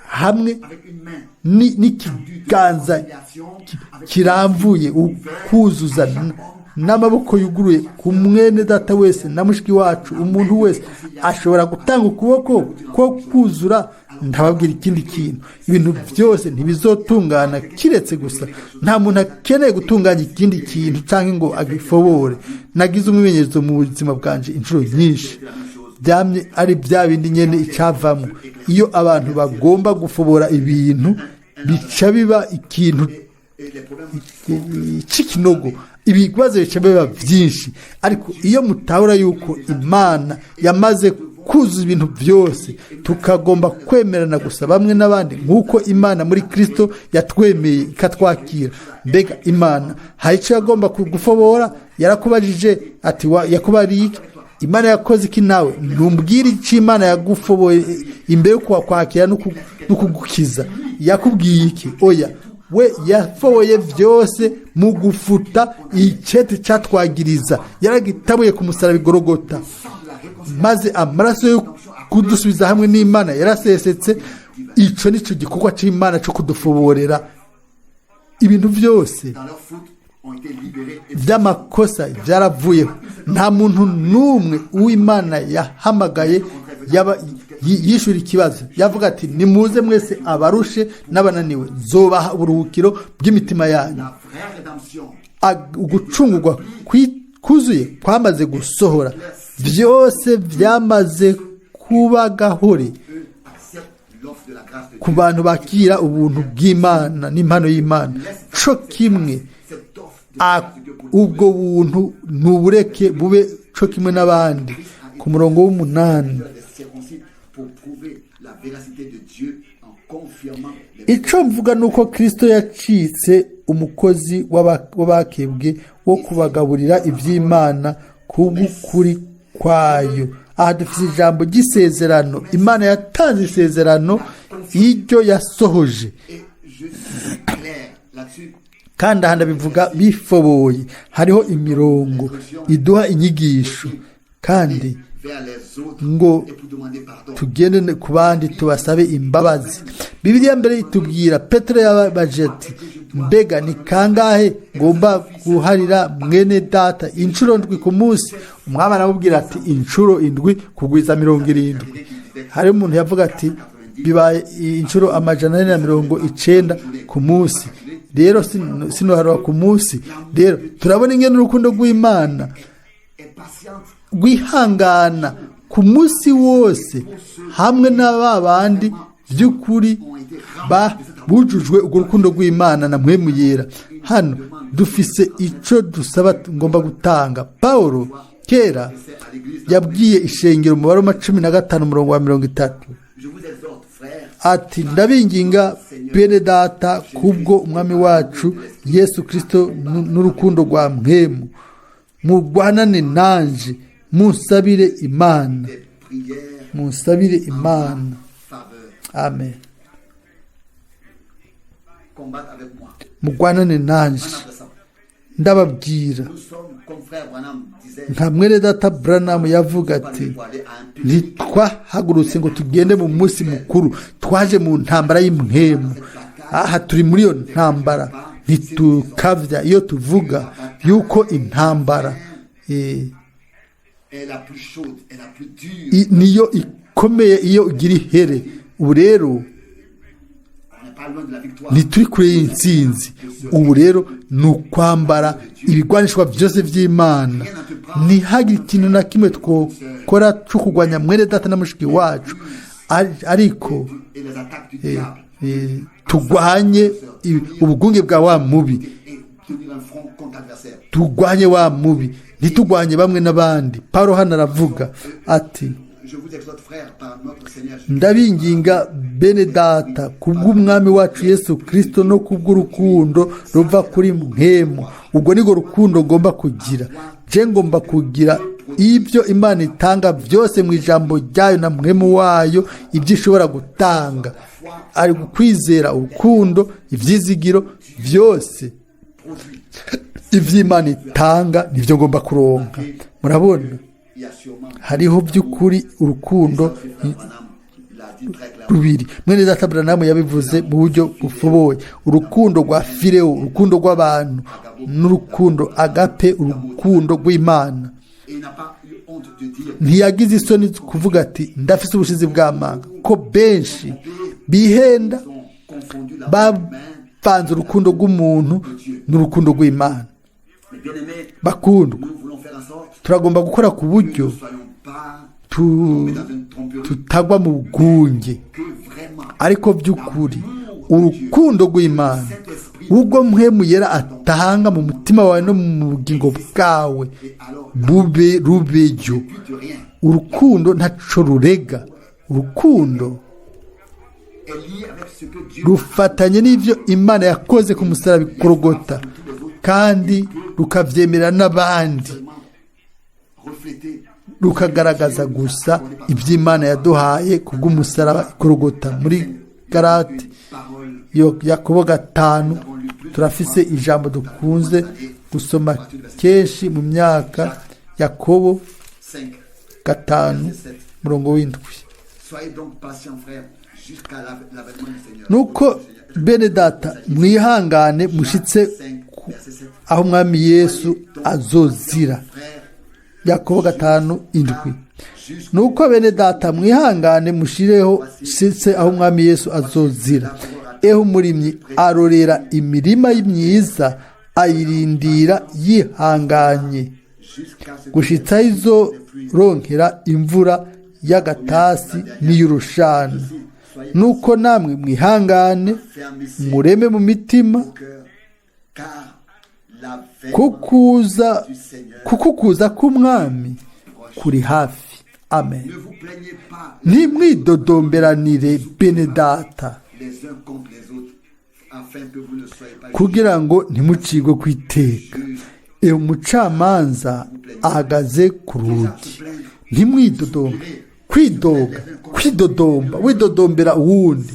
hamwe n'ikiganza kiramvuye ukuzuza n'amaboko yuguruye ku mwene data wese na mushiki wacu. Umuntu wese ashobora gutanga ukuboko ko kuzura. Ndababwira ikindi kintu, ibintu byose ntibizotungana kiretse gusa nta muntu akeneye gutunganya ikindi kintu cyangwa ngo agifobore. Nagize umwimenyerezo mu buzima bwanje inshuro nyinshi, byamye ari bya bindi nyene icavamo. Iyo abantu bagomba gufobora ibintu bica biba ikintu c'ikinogo, ibibazo bica biba byinshi. Ariko iyo mutahura yuko Imana yamaze kuzuza ibintu byose, tukagomba kwemerana gusa bamwe n'abandi nk'uko Imana muri Kristo yatwemeye ikatwakira. Mbega Imana hari icyo yagomba kugufobora? Yarakubajije ati yakubariye iki? Imana yakoze iki nawe? Ntumbwire icyo Imana yagufoboye imbere yo kukwakira no kugukiza. Yakubwiye iki? Oya, we yafoboye byose mu gufuta icete cyatwagiriza, yaragitabuye ku musaraba igorogota, maze amaraso yo kudusubiza hamwe n'Imana yarasesetse. Ico nico gikorwa c'Imana cyo kudufoborera ibintu byose by'amakosa byaravuyeho. Nta muntu n'umwe uw'Imana yahamagaye yishura ikibazo yavuga ati nimuze mwese abarushe n'abananiwe, nzobaha uburuhukiro bw'imitima yanyu. Ugucungurwa kuzuye kwamaze gusohora, byose byamaze kuba gahore Eux acceptent l'offre de la grâce de ku Dieu. bantu bakira ubuntu bw'Imana n'impano y'Imana co kimwe. Cette offre de la grâce de Dieu pour Ubwo buntu ntubureke bube co kimwe n'abandi. Ku murongo w'umunani, les circoncis pour prouver la véracité de Dieu en confirmant les Ico mvuga ni uko Kristo yacitse umukozi w'abakebwe wo kubagaburira iby'Imana kubw'ukuri kwayo. Aha dufite ijambo ry'isezerano. Imana yatanze isezerano iryo yasohoje. Et je suis clair là-dessus. Kandi aha ndabivuga bifoboye, hariho imirongo iduha inyigisho kandi Vers les autres ngo et pour demander pardon. tugende ku bandi tubasabe imbabazi. Bibiliya mbere itubwira, Petero yabaje ati: "Mbega ni kangahe ngomba guharira mwene data? Inshuro ndwi ku munsi?" Umwami aramubwira ati: "Inshuro indwi kugwiza 70." Hari umuntu yavuga ati: "Bibaye inshuro 490 ku munsi." Rero sinoharura ku munsi. Rero turabona ingene urukundo rw'Imana Est patiente rwihangana ku munsi wose hamwe na ba bandi by'ukuri bujujwe urwo rukundo rw'Imana na Mpwemu Yera. Hano dufise icyo dusaba ngomba gutanga. Paul kera yabwiye ishengero mu Baroma 15 umurongo wa 30 Je vous exhorte, frères, ati: "Ndabinginga bene data, kubwo Umwami wacu Yesu Kirisito n'urukundo rwa Mpwemu, murwanane nanje, munsabire Imana." Des prières Munsabire Imana. Faveur. Amen. Combattre avec moi. Murwanane nanje. En adressant. Ndababwira, Nous sommes, comme frère Branham disait, nka mwene data Branham yavuga ati: pour aller à un pique-nique. "Ntitwahagurutse ngo tugende mu munsi mukuru, twaje mu ntambara y'impwemu." Aha turi muri iyo ntambara. Ntitukavya iyo tuvuga yuko intambara Est la plus chaude, est la plus dure. Niyo ikomeye iyo ugira ihere. Ubu rero On n'est pas loin de la victoire. ntituri kure y'intsinzi. Ubu rero ni ukwambara ibigwanishwa byose by'Imana, ntihagire ikintu na kimwe twokora cyo kurwanya mwene data na mushiki wacu, ariko Et les attaques du diable. turwanye ubugunge bwa wa mubi. Et tenir un front contre l'adversaire. Turwanye wa mubi, ntiturwanye bamwe n'abandi. Paul hano aravuga ati: Je vous exhorte, frères, par notre Seigneur Jésus. "Ndabinginga bene data, kubw'Umwami wacu Yesu Kirisito no kubw'urukundo ruva kuri Mpwemu." Ubwo nirwo rukundo ngomba kugira. Je ngomba kugira ibyo Imana itanga byose mu ijambo ryayo na Mpwemu wayo, ibyo ishobora gutanga ari ukwizera, urukundo, ibyizigiro, byose iby'Imana itanga nibyo ngomba kuronka. Murabona, Il y a sûrement hariho by'ukuri urukundo Frère Branham l'a dit très clairement. rubiri. Mwene data Branham yabivuze mu buryo bufoboye: urukundo rwa fileo, urukundo rw'abantu, n'urukundo agape, urukundo rw'Imana. Et il n'a pas eu honte de dire Ntiyagize isoni kuvuga ati: "Ndafise ubushizi bw'amanga ko benshi bihenda, qu'ils ont confondu la humaine. bavanze urukundo rw'umuntu n'urukundo rw'Imana." Mais bien aimés, Bakundwa, nous voulons faire en sorte turagomba gukora ku que nous buryo ne soyons pas tombés dans une tromperie, tutagwa mu bwunge, que vraiment ariko by'ukuri urukundo rw'Imana, ubwo Mpwemu Yera atanga mu mutima wawe no mu bugingo bwawe, et alors bube rubeyo. plus de rien Urukundo ntaco rurega. Urukundo est lié avec ce que Dieu rufatanye n'ibyo Imana yakoze ku musaraba ikorogota, kandi rukabyemera n'abandi, seulement refléter rukagaragaza gusa iby'Imana yaduhaye kubw'umusaraba ikorogota. Muri Garate, une parole yo Yakobo 5, turafise ijambo dukunze gusoma kenshi mu myaka. Yakobo 5. 5 murongo w'indwi. Soyez donc patients, frères, jusqu'à l'avènement du Seigneur. Nuko bene data, mwihangane mushitse 5, verset 7. aho Umwami Yesu azozira. Frères, Yakobo 5:7. jusqu'au Nuko bene data, mwihangane mushireho shitse aho Umwami Yesu azozira. Eho umurimyi arorera imirima myiza. Ayirindira yihanganye Jusqu'à ce que gushitsa izoronkera imvura y'agatasi n'iy'urushana. Nuko namwe mwihangane, fermissez mureme mu mitima, vos cœurs, car l'avènement kukuza du Seigneur. kuko ukuza k'umwami kuri hafi. Amen. Ne vous plaignez pas Ntimwidodomberanire bene data, les uns contre les autres, afin que vous ne soyez pas kugira ngo ntimucigwe ku iteka. Umucamanza ahagaze ku rugi. Ntimwidodombe. Kwidoga, kwidodomba, widodombera uwundi,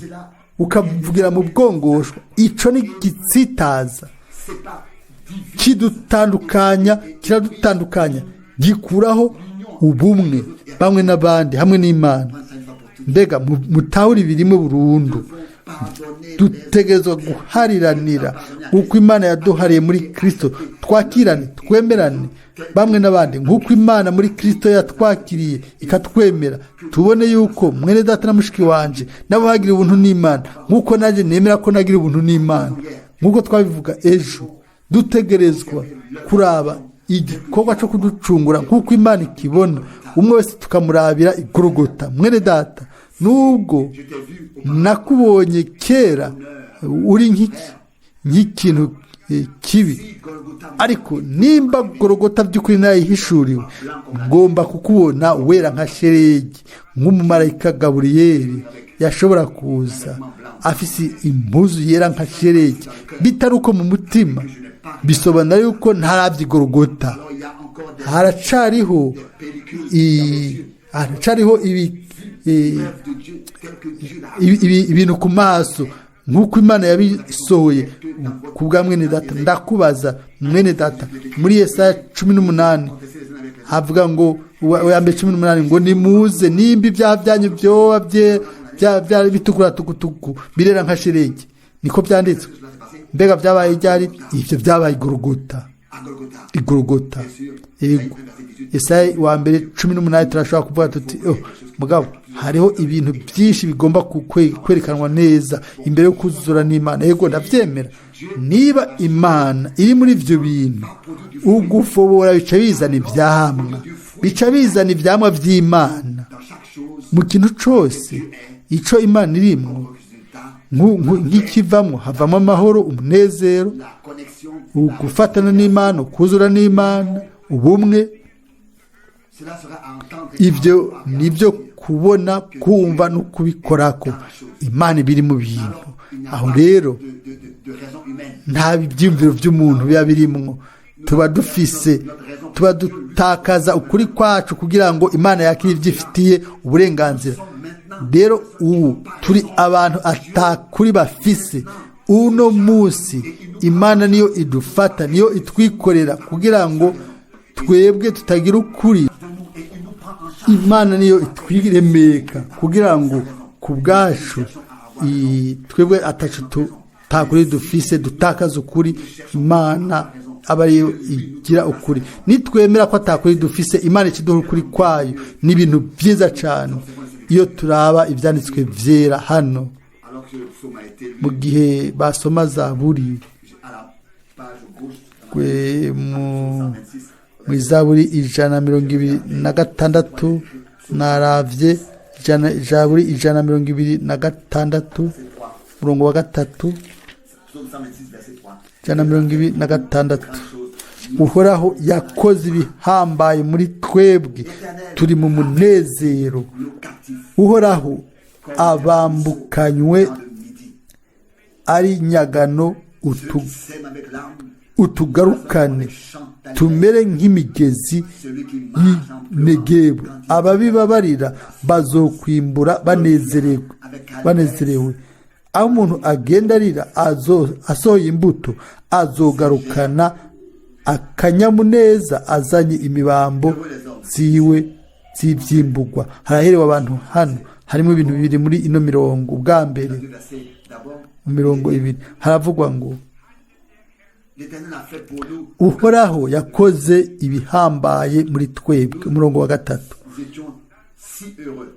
ukavugira mu bwongoshwa, ico ni igitsitaza C'est pas divin. kidutandukanya, kiradutandukanya, gikuraho ubumwe bamwe n'abandi hamwe n'Imana. Prends ça une fois pour toutes. Mbega mutahure ibirimo burundu. Pardonnez les Dutegerezwa guhariranira nk'uko Imana yaduhariye muri Kristo. Twakirane, twemerane bamwe n'abandi nk'uko Imana muri Kristo yatwakiriye ikatwemera. Tubone yuko mwene data na mushiki wanje nabo bagira ubuntu n'Imana, nk'uko nanjye nemera ko nagira ubuntu n'Imana. Nk'uko twabivuga ejo, dutegerezwa kuraba igikorwa cyo kuducungura nk'uko Imana ikibona, umwe wese tukamurabira igorogota. Mwene data, nubwo Je t'ai vu au nakubonye kera uri nk'ikintu kibi, si Golgotha ariko nimba Gorogota by'ukuri nayihishuriwe, ngomba kukubona wera nka sheregi, nk'umumarayika Gaburiyeli yashobora kuza afise impuzu yera nka sheregi. Bitari uko mu mutima, bisobanura yuko ntarabya Igorogota. Alors il y a encore des Haracariho pellicules haracariho ibi œuvres de Dieu tel que Dieu l'a ibintu ku maso nk'uko Imana yabisohoye ku bwa mwene data. Ndakubaza mwene data, muri Yesaya 18 confessé les uns avec les autres. havuga ngo uwa mbere 18 ngo: "Nimuze, nimba ibyaha byanyu byoba byari bitukura tukutuku, birera nka sheregi." Niko byanditswe. Cela s'est passé Mbega byabaye ryari ibyo? Byabaye Igorogota. à Golgotha. Igorogota, yego. Yesaya wa mbere 18, turashobora kuvuga tuti: "Oh, mugabo hariho ibintu byinshi bigomba kwerekanwa neza imbere yo kuzura n'Imana." Yego, ndabyemera. Niba Imana iri muri ibyo bintu, ugufobora bica bizana ibyamwa, bica bizana ibyamwa by'Imana Dans chaque chose, mu kintu cose ico Imana irimwo. résultat, Nk'ikivamo havamo amahoro, umunezero, la connexion, ugufatana n'Imana, ukuzura n'Imana, ubumwe. Cela sera à entendre et Ibyo à voir et à nibyo sentir. kubona, kumva no kubikorako. Imana ibiri mu bintu. Alors, il n'y a Aho pas rero de raison humaine. nta byiyumviro by'umuntu biba birimwo. Tuba dufise, tuba dutakaza ukuri kwacu kugira ngo Imana yakire ibyo ifitiye uburenganzira. Rero ubu turi abantu atakuri bafise. Uno munsi Imana niyo idufata, niyo itwikorera kugira ngo twebwe tutagira ukuri. Imana niyo itwiremeka kugira ngo ku bwacu twebwe atacu tutakuri dufise, dutakaza ukuri, Imana aba ariyo igira ukuri. Nitwemera ko atakuri dufise, Imana ikiduha ukuri kwayo. Ni ibintu byiza cyane iyo turaba ibyanditswe byera hano. Alors que le psaume a été lu Mu gihe basoma zaburi, à la page gauche, kwe mu 126, mu izaburi 126, naravye zaburi 126, umurongo wa 3. Psaume 126, verset 3. 126: "Uhoraho yakoze ibihambaye muri twebwe, turi mu munezero." Nos captifs Uhoraho abambukanywe dans le midi. ari nyagano, Ceux qui sèment avec larmes, utugarukane tumere nk'imigezi celui qui marche en pleurant, y'Inegebu. quand il Ababibabarira bazokwimbura banezerewe, banezerewe. Aho umuntu agenda arira asohoye imbuto, azogarukana akanyamuneza azanye imibambo ziwe z'ivyimburwa. Haraherewe abantu. Hano harimo ibintu bibiri muri ino mirongo. Ubwa mbere, Deux versets d'abord, mu mirongo ibiri haravugwa ngo: l'Éternel a fait pour nous, "Uhoraho yakoze ibihambaye muri twebwe." Umurongo wa 3: nous étions si heureux.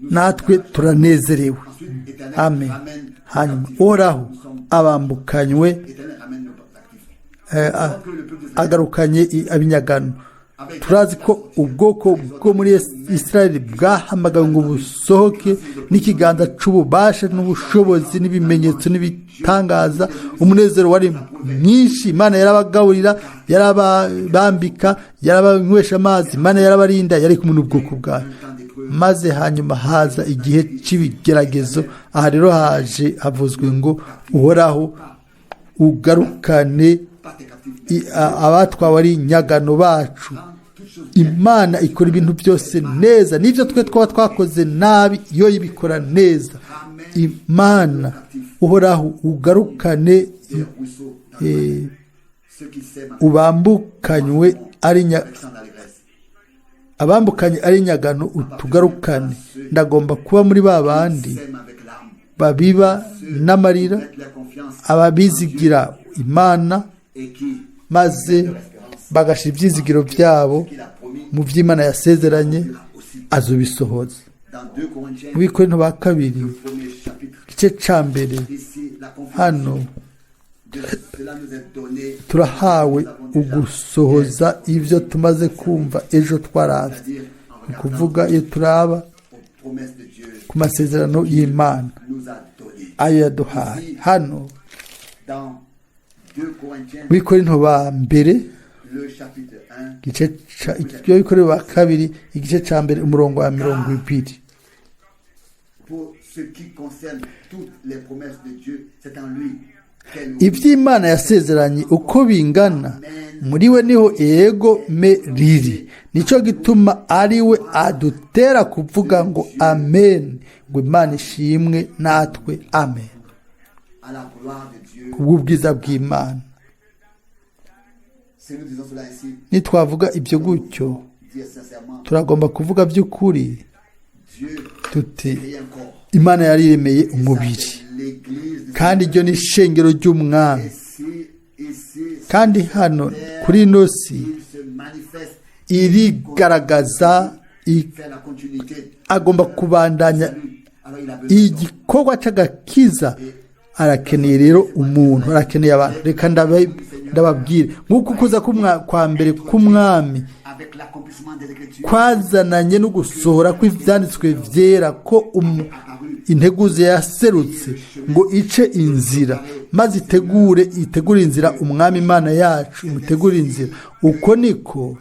Nous "Natwe turanezerewe." Ensuite, l'Éternel Amen. ramène nos Hanyuma captifs. Uhoraho Nous sommes- abambukanywe L'Éternel ramène nos captifs. agarukanye abinyagano. Turazi ko ubwoko bwo muri Israel bwahamagawe ngo busohoke n'ikiganza c'ububasha n'ubushobozi n'ibimenyetso n'ibitangaza. Umunezero wari mwinshi. Imana yarabagaburira, yarabambika, yarabanywesha amazi, Imana yarabarinda, yari kumwe n'ubwoko bwayo. Maze hanyuma haza igihe c'ibigeragezo. Aha rero haje havuzwe ngo Uhoraho ugarukane abatwawe ari nyagano bacu. Imana ikora ibintu byose neza, n'ibyo twe twaba twakoze nabi iyo ibikora neza. Imana Uhoraho ugarukane ubambukanywe ari abambukanye ari nyagano, utugarukane. Ndagomba kuba muri ba bandi babiba n'amarira, ababizigira Imana maze bagashyira ibyizigiro byabo mu by'Imana yasezeranye, azubisohoza. Mu Bikorinto ba kabiri igice ca mbere, hano turahawe ugusohoza ibyo tumaze kumva ejo twaravye, ni kuvuga iyo turaba ku masezerano y'Imana ayo yaduhaye. Hano mu Bikorinto ba mbere igice ca ba kabiri igice ca mbere umurongo wa 20. Iby'Imana yasezeranye uko bingana muri we niho ego me riri. Nicyo gituma ari we adutera kuvuga ngo amen, ngo Imana ishimwe natwe amen, kubw'ubwiza bw'Imana. Nitwavuga ibyo gutyo, turagomba kuvuga by'ukuri tuti Imana yariremeye umubiri, kandi iryo ni ishengero ry'umwami. Kandi hano kuri ino si irigaragaza, agomba kubandanya igikorwa cy'agakiza. Arakeneye rero umuntu, arakeneye abantu. Reka ndababwire nk'uko ukuza kwa mbere k'umwami kwazananye no gusohora kw'ibyanditswe byera, ko integuza yaserutse ngo ice inzira, maze itegure inzira umwami Imana yacu imutegure inzira. Uko niko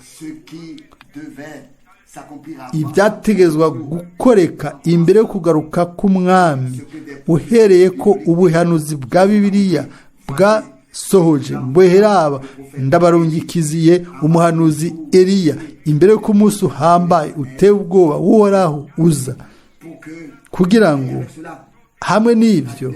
ibyategezwa gukoreka imbere yo kugaruka k'umwami, uhereye ko ubuhanuzi bwa Bibiliya bwasohoje. Mbweheraba ndabarungikiziye umuhanuzi Eliya imbere y'uko umunsi uhambaye uteye ubwoba w'Uhoraho uza, kugira ngo hamwe n'ibyo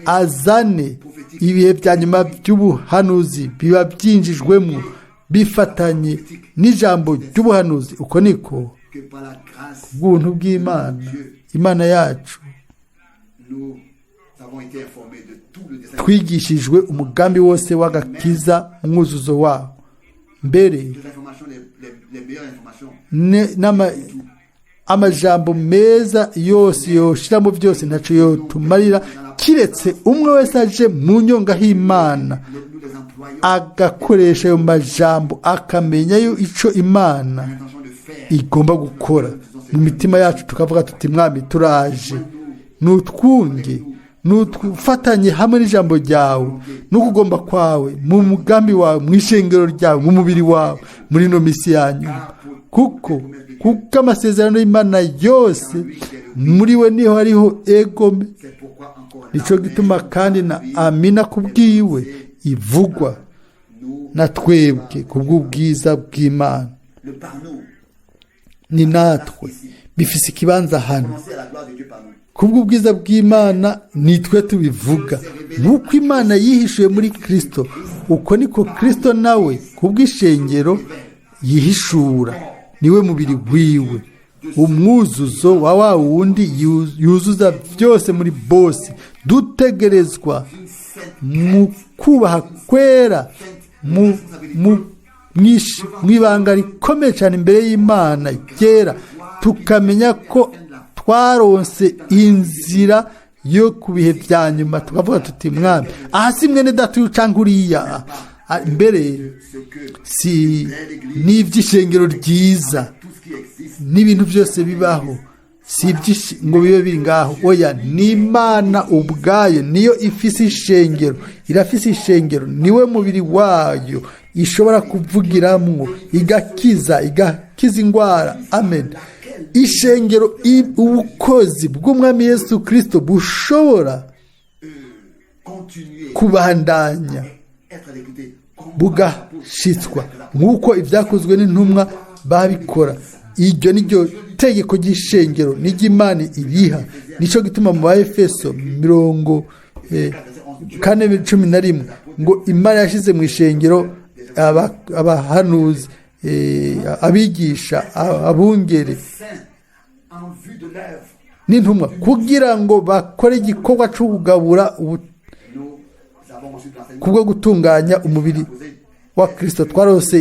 azane ibihe bya nyuma by'ubuhanuzi biba byinjijwemo bifatanye n'ijambo ry'ubuhanuzi. Uko niko kubw'ubuntu bw'Imana, Imana yacu, twigishijwe umugambi wose w'agakiza umwuzuzo wawo. Mbere amajambo meza yose yoshiramo byose ntaco yotumarira, kiretse umwe wese aje mu nyonga h'Imana agakoresha ayo majambo, akamenya ico Imana igomba gukora mu mitima yacu, tukavuga tuti Mwami turaje, nutwunge, nutufatanye hamwe n'ijambo ryawe n'ukugomba kwawe mu mugambi wawe, mu ishengero ryawe, mu mubiri wawe, muri ino misi yanyu. Kuko amasezerano y'Imana yose muri we niho hariho egome. Nico gituma kandi na amina kubwiwe ivugwa na twebwe kubw'ubwiza bw'Imana. Ni natwe bifise ikibanza hano kubw'ubwiza bw'Imana, nitwe tubivuga. Nk'uko Imana yihishuye muri Kristo, uko niko Kristo nawe kubw'ishengero yihishura. Niwe mubiri wiwe, umwuzuzo wa wa wundi yuzuza byose muri bose. Dutegerezwa mu kubaha kwera, mu ibanga rikomeye cyane imbere y'Imana ryera, tukamenya ko twaronse inzira yo ku bihe bya nyuma, tukavuga tuti: "Mwami, aha si mwene data uyu canke uriya." Mbere Ce que si n'iby'ishengero ryiza tout ce qui existe n'ibintu byose bibaho, si ngo bibe biri ngaho. Oya, ni Imana ubwayo niyo ifise ishengero, irafise ishengero, niwe mubiri wayo ishobora kuvugiramwo igakiza indwara. Amen. Ishengero, ubukozi bw'Umwami Yesu Kirisito bushobora continuer kubandanya, être exécuté comme bugashitswa nk'uko Ibyakozwe n'Intumwa babikora. Iryo ni ryo tegeko ry'ishengero n'iry'Imana iriha. Nicyo gituma mu Baefeso 4:11 ngo Imana yashyize mu ishengero abahanuzi, abigisha, abungere saint en vue de l'œuvre. n'intumwa, kugira ngo bakore igikorwa cyo kugabura Nous avons reçu de l'enseignement kubwo gutunganya umubiri wa Kirisito. Twarose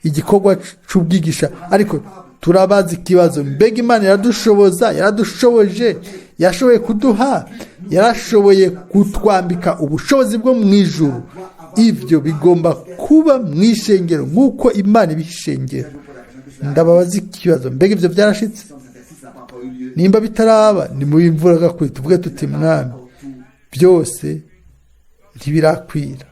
igikorwa c'ubwigisha, ariko turabaza ikibazo: mbega Imana iradushoboza? Yaradushoboje, yashoboye kuduha, yarashoboye kutwambika ubushobozi bwo mu ijuru. Ibyo bigomba kuba mu ishengero nk'uko Imana ibiha ishengero. Ndababaza ikibazo: mbega ibyo byarashitse? Si ça n'a pas encore eu lieu, Nimba bitaraba, ni mu imvura gakwiye tuvuge tuti: "Mwami, byose ntibirakwira."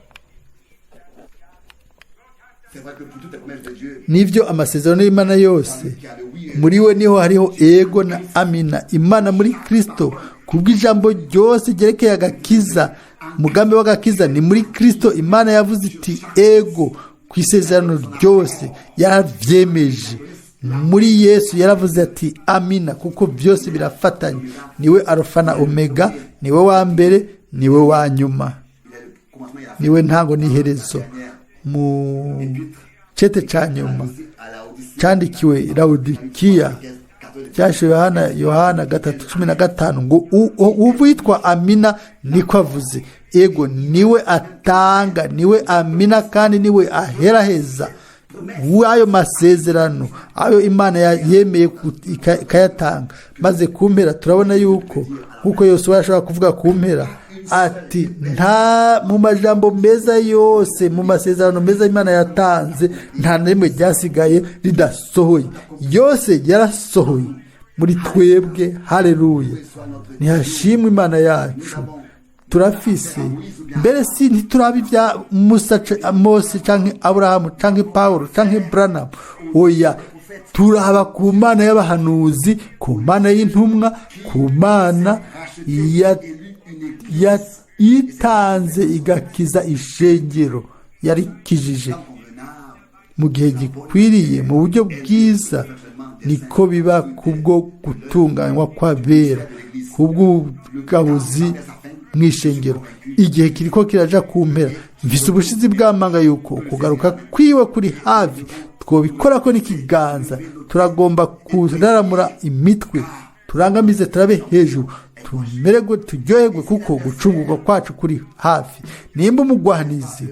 C'est vrai que pour toutes les promesses de Dieu, Nibyo, amasezerano y'Imana yose, il y a le oui et muri we niho hariho ego na amina. Imana muri Kirisito, kubw'ijambo ryose ryerekeye agakiza, umugambi w'agakiza ni muri Kirisito. Imana yavuze iti ego ku isezerano ryose, yaravyemeje muri Yesu. Yaravuze ati amina, kuko byose birafatanye. Niwe Arufa na Omega, niwe wa mbere, niwe wa nyuma, il est le commencement et la fin. niwe ntango n'iherezo. Mu cete ca nyuma À Laodicée, cyandikiwe Lawodikiya, cyashe Yohana 3:15 ngo uwitwa Amina niko avuze. Ego, niwe atanga, niwe Amina, kandi niwe aheraheza w'ayo masezerano ayo Imana yemeye ikayatanga. Maze ku mpera turabona yuko, nk'uko Yosuwa yashobora kuvuga ku mpera ati: "Nta mu majambo meza yose, mu masezerano meza Imana yatanze, nta na rimwe ryasigaye ridasohoye. Yose yarasohoye muri twebwe." Haleluya, ntihashimwe Imana yacu! Turafise mbere, si ntituraba ibya Musa, Mose canke Aburahamu canke Pawulo canke Branham. Oya, turaba ku Mana y'abahanuzi, ku Mana y'intumwa, ku Mana yitanze igakiza ishengero, yarikijije mu gihe gikwiriye, mu buryo bwiza. Niko biba kubwo gutunganywa kw'abera, kubw'ubugabuzi mu ishengero. Igihe kiriko kiraja ku mpera. Mfise ubushizi bw'amanga yuko kugaruka kwiwe kuri hafi. Twobikora ko n'ikiganza. Turagomba kuraramura imitwe, turangamize, turabe hejuru, tumererwe, turyoherwe, kuko gucungurwa kwacu kuri hafi. Nimba umugwanizi,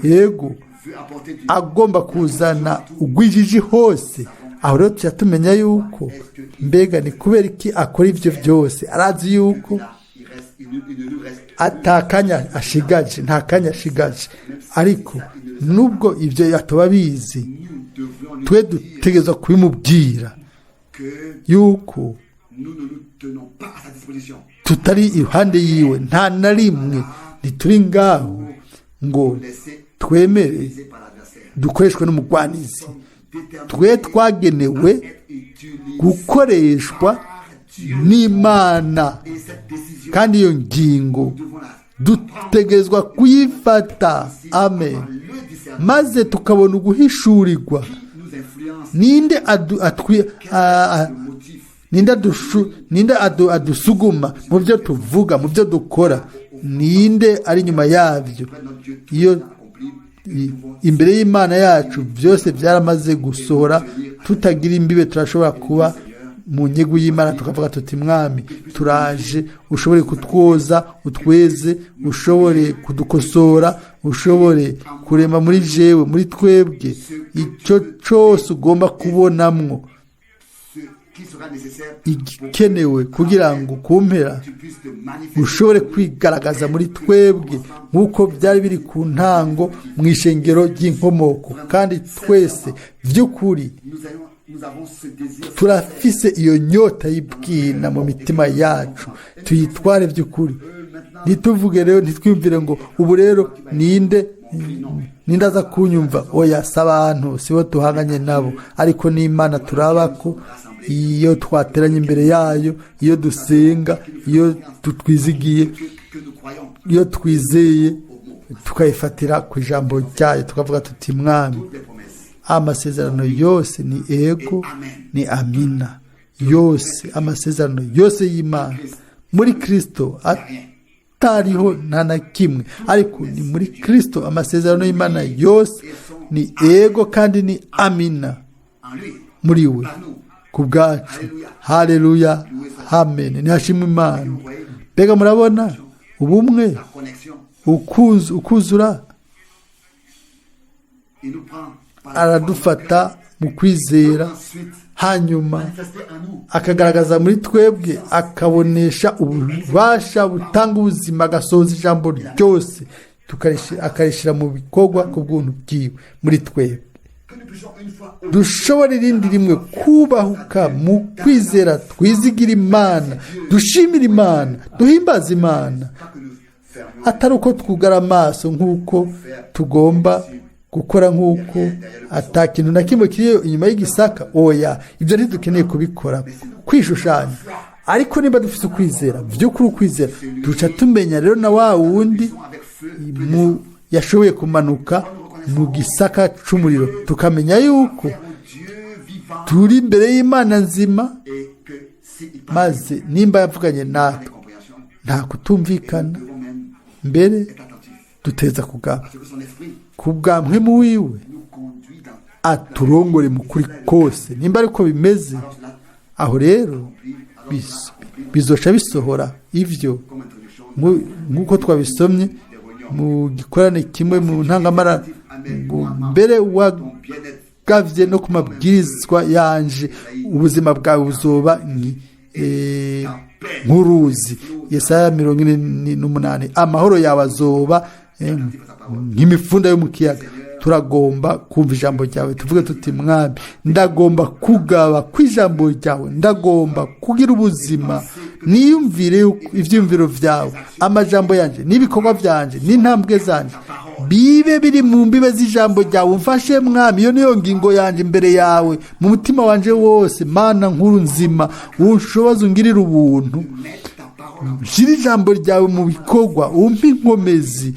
yego, veut apporter du agomba kuzana ugwijiji hose, aho rero tuca tumenya yuko, mbega ni kubera iki akora ibyo byose? Arazi yuko il reste, il ne nous reste atakanya ashigaje, nta kanya ashigaje. Ariko nubwo ibyo atoba abizi, nous devons lui twe dire dutegerezwa kubimubwira que yuko nous ne nous tenons pas à sa disposition. tutari iruhande yiwe nta na rimwe. Ntituri ngaho ngo Laisser twemere utiliser par l'adversaire. dukoreshwe n'umugwanizi. Déterminé Twe twagenewe être utilisé gukoreshwa n'Imana. Et cette décision, Kandi iyo ngingo nous devons la dutegerezwa kuyifata. Amen. le discernement Maze tukabona uguhishurirwa. qui nous influence. Ninde adu, atwi, Le motif ninde adusuguma mu byo tuvuga, mu byo dukora? Ninde ari inyuma yabyo? près de notre Dieu, tout Iyo est accompli. imbere y'Imana yacu byose byaramaze gusohora, tutagira imbibe, turashobora kuba mu nyegu y'Imana, tukavuga tuti: "Mwami, turaje, ushobore kutwoza, utweze, ushobore kudukosora, ushobore kurema muri jewe, muri twebwe, icyo cyose ugomba kubonamwo." Ce Igikenewe kugira ngo ku mpera ushobore kwigaragaza muri twebwe nk'uko byari biri ku ntango mu ishengero ry'inkomoko. Kandi twese by'ukuri turafise iyo nyota y'ibwina mu mitima yacu, tuyitware by'ukuri. Ntituvuge rero, ntitwiyumvire ngo ubu rero ninde aza kunyumva. Oya, si abantu, si bo tuhanganye nabo, ariko n'Imana turaba ko iyo twateranye imbere yayo, iyo dusenga, iyo tutwizigiye, iyo twizeye, tukayifatira ku ijambo ryayo, tukavuga tuti: "Mwami, amasezerano yose ni ego, ni amina." Yose, amasezerano yose y'Imana muri Kirisito atariho nta na kimwe, ariko ni muri Kirisito. Amasezerano y'Imana yose ni ego kandi ni amina muri we ku bwacu. Haleluya, amen, ntihashimwe Imana. Mbega murabona ubumwe, ukuzura? Aradufata mu kwizera, hanyuma akagaragaza muri twebwe, akabonesha ububasha butanga ubuzima, agasohoza ijambo ryose, akarishyira mu bikorwa ku bw'ubuntu bwiwe muri twebwe. Dushobora irindi rimwe kubahuka mu kwizera, twizigira Imana, dushimira Imana, duhimbaza Imana, atari uko twugara amaso nk'uko tugomba gukora, nk'uko ata kintu na kimwe kiri inyuma y'igisaka. Oya, ibyo ntidukeneye kubikora kwishushanya. Ariko niba dufite ukwizera by'ukuri, ukwizera duca tumenya rero na wa wundi yashoboye kumanuka mu gisaka c'umuriro, tukamenya yuko turi imbere y'Imana nzima. Maze nimba yavuganye natwe, nta kutumvikana, mbere duteza kugaba ku bwa mpwemu wiwe aturongore mu kuri kose. Nimba ariko bimeze, aho rero bizoca bisohora ivyo nk'uko twabisomye mu gikorane kimwe mu ntangamara ngo: "Mbere wagavye no ku mabwirizwa yanje, ubuzima bwawe buzoba nk'uruzi." Yesaya 48. "Amahoro yawe azoba nk'imifunda yo mu kiyaga." Turagomba kumva ijambo ryawe, tuvuge tuti: "Mwami, ndagomba kugaba kw'ijambo ryawe, ndagomba kugira ubuzima, niyumvire ibyiyumviro byawe, amajambo yanjye n'ibikorwa byanjye n'intambwe zanjye bibe biri mu mbibe z'ijambo ryawe. Umfashe, Mwami." Iyo niyo ngingo yanjye imbere yawe mu mutima wanje wose. Mana nkuru nzima, unshoboze, ungirire ubuntu, shyira ijambo ryawe mu bikorwa, umpe inkomezi,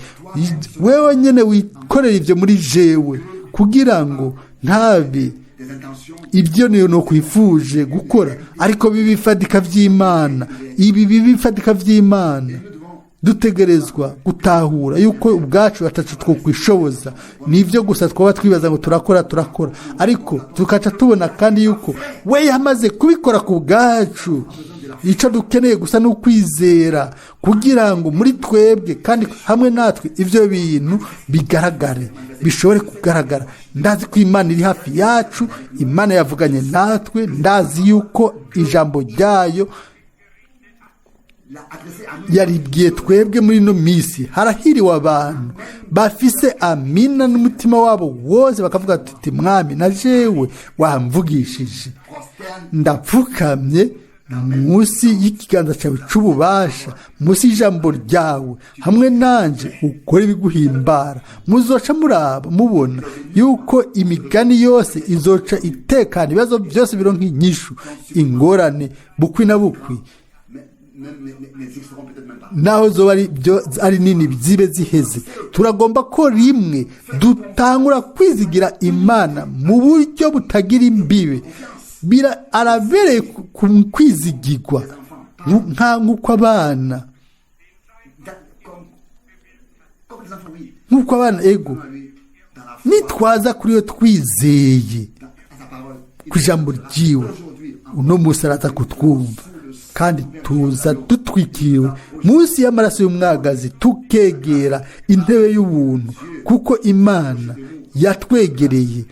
wewe nyine wikorera ibyo muri jewe, kugira ngo ntabe ibyo niyo nokwifuje gukora, ariko bibe ifatika by'Imana, ibi bibe ifatika by'Imana. Dutegerezwa gutahura yuko ubwacu atacu twokwishoboza. Nibyo gusa twaba twibaza ngo turakora, turakora, ariko tukaca tubona kandi yuko we yamaze kubikora ku bwacu. Icyo dukeneye gusa ni ukwizera kugira ngo muri twebwe kandi hamwe natwe ibyo bintu bigaragare, bishobore kugaragara. Ndazi ko Imana iri hafi yacu, Imana yavuganye natwe. Ndazi yuko ijambo ryayo yaribwiye twebwe muri ino minsi. Harahiriwe abantu bafise amina n'umutima wabo wose, bakavuga tuti: "Mwami, na jewe wamvugishije, ndapfukamye munsi y'ikiganza cyawe cy'ububasha, munsi y'ijambo ryawe. Hamwe nanjye ukora ibiguhimbara." Muzoca muraba, mubona yuko imigani yose izoca itekana, ibibazo byose bironka inyishu, ingorane bukwi na bukwi, naho zoba ari byo ari nini, zibe ziheze. Turagomba ko rimwe dutangura kwizigira Imana mu buryo butagira imbibe. Bira arabereye kwizigirwa nk'uko abana, nk'uko abana, ego, nitwaza kuri yo twizeye ku ijambo ryiwe, uno munsi araza kutwumva. Kandi tuza dutwikiriwe munsi y'amaraso y'umwagazi, tukegera intebe y'ubuntu, kuko Imana yatwegereye.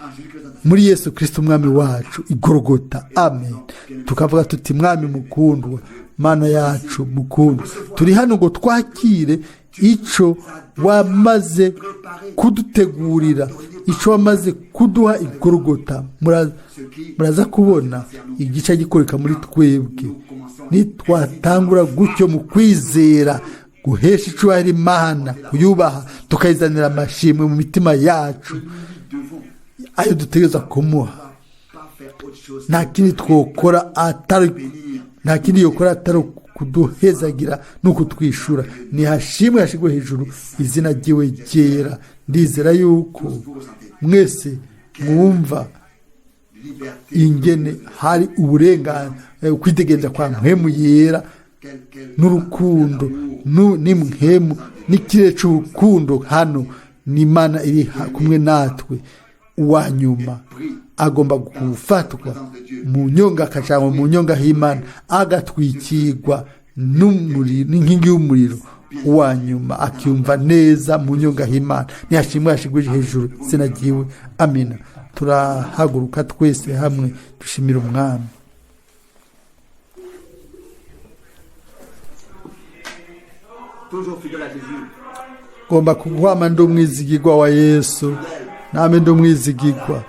Muri Yesu Kirisito umwami wacu igorogota. Amen. Tukavuga tuti: "Mwami mukundwa, Mana yacu mukundwa, turi hano ngo twakire icyo wamaze kudutegurira, icyo wamaze kuduha igorogota." Muraza kubona igice gikoreka muri twebwe nitwatangura gutyo mu kwizera guhesha icyubahiro Imana, kuyubaha, tukayizanira amashimwe mu mitima yacu ayo dutegereza kumuha. Nta kindi twokora atari, nta kindi yokora atari kuduhezagira no kutwishura. Nihashimwe, hashigwe hejuru izina ryiwe ryera. Ndizera yuko mwese mwumva ingene hari uburenganzira, kwitegereza kwa Mpwemu Yera n'urukundo n'imhemu n'ikirere cy'urukundo hano. Ni Imana iri kumwe natwe. Uwa nyuma agomba gufatwa mu nyonga, akajyanwa mu nyonga h'Imana, agatwikirwa n'inkingi y'umuriro. Uwa nyuma akiyumva neza mu nyonga h'Imana. Ntiyashimwe, yashigwe hejuru izina ryiwe. Amina. Turahaguruka twese hamwe dushimira Umwami. Toujours fidèle à Jésus. Ngomba kuguhama ndi umwizigirwa wa Yesu, name ndi umwizigirwa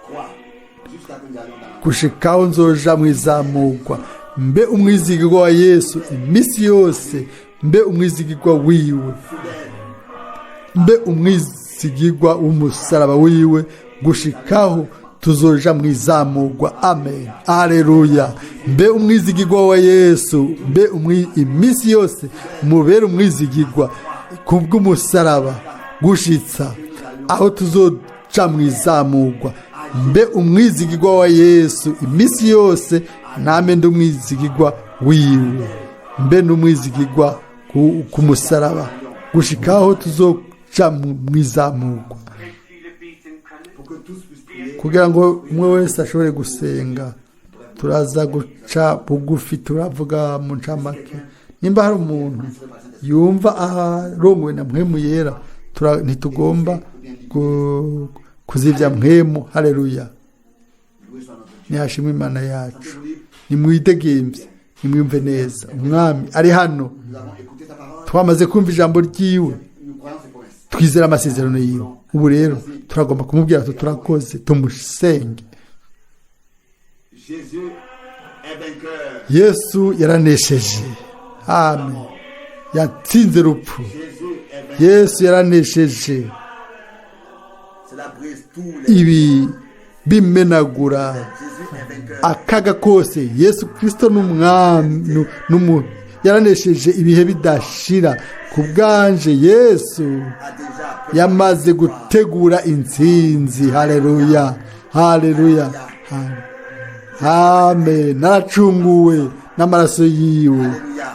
Crois. Jusqu'à que nous allions dans la gushikaho nzoja mwizamurwa. Mbe umwizigirwa wa Yesu iminsi yose, mbe umwizigirwa wiwe, mbe umwizigirwa w'umusaraba wiwe gushikaho tuzoja mwizamurwa. Amen, aleluya. Mbe umwizigirwa wa Yesu, mbe iminsi yose mubere umwizigirwa kubw'umusaraba gushitsa aho tuzoca mwizamurwa. Mbe umwizigirwa wa Yesu iminsi yose, name ndi umwizigirwa wiwe, mbe n'umwizigirwa ku musaraba gushikaho tuzoca mwizamurwa. Viele beten können. Pour que tous puissent prier. Kugira ngo umwe wese ashobore gusenga, turaza guca bugufi, turavuga mu ncamake. Nimba hari umuntu yumva arongowe na Mpwemu Yera, ntitugomba kuzivya Mpwemu. Haleluya. Loué soit notre Dieu. Nihashimwe Imana yacu. Nimwidegemvye, nimwumve neza, Umwami ari hano. Nous avons écouté sa parole. Twamaze kumva ijambo ryiwe. Nous croyons ses promesses. Twizera amasezerano yiwe. Ubu rero turagomba kumubwira tuti turakoze, tumusenge. Jésus est vainqueur. Yesu yaranesheje. Amen. Yatsinze urupfu. Jésus est vainqueur. Yesu yaranesheje. Cela brise tous les. Ibi bimenagura Jésus est vainqueur. akaga kose. Yesu Kirisito ni umwami, yaranesheje ibihe bidashira ku bwanje. Yesu A déjà préparé yamaze gutegura intsinzi. Haleluya, haleluya, amen. Naracunguwe n'amaraso yiwe.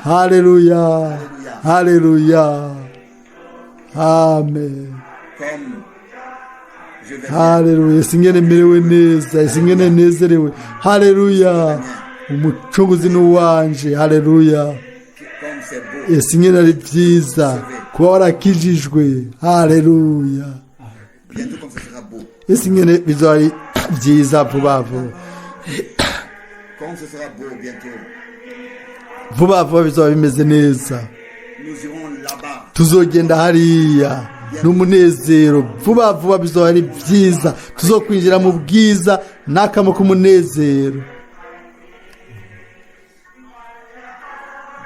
Haleluya, haleluya, amen. Comme je vais bien. Haleluya. Singene merewe neza, singene nezerewe. Haleluya, Umucunguzi ni uwanje. Haleluya. Comme c'est beau. Singene ari byiza kuba warakijijwe. Haleluya. Bientôt comme ce sera beau. Singene bizoba ari byiza vuba vuba. Comme ce sera beau bientôt. Vuba vuba bizoba bimeze neza. Nous irons là-bas. Tuzogenda hariya n'umunezero. Vuba vuba bizoba ari byiza, tuzokwinjira mu bwiza n'akamo k'umunezero.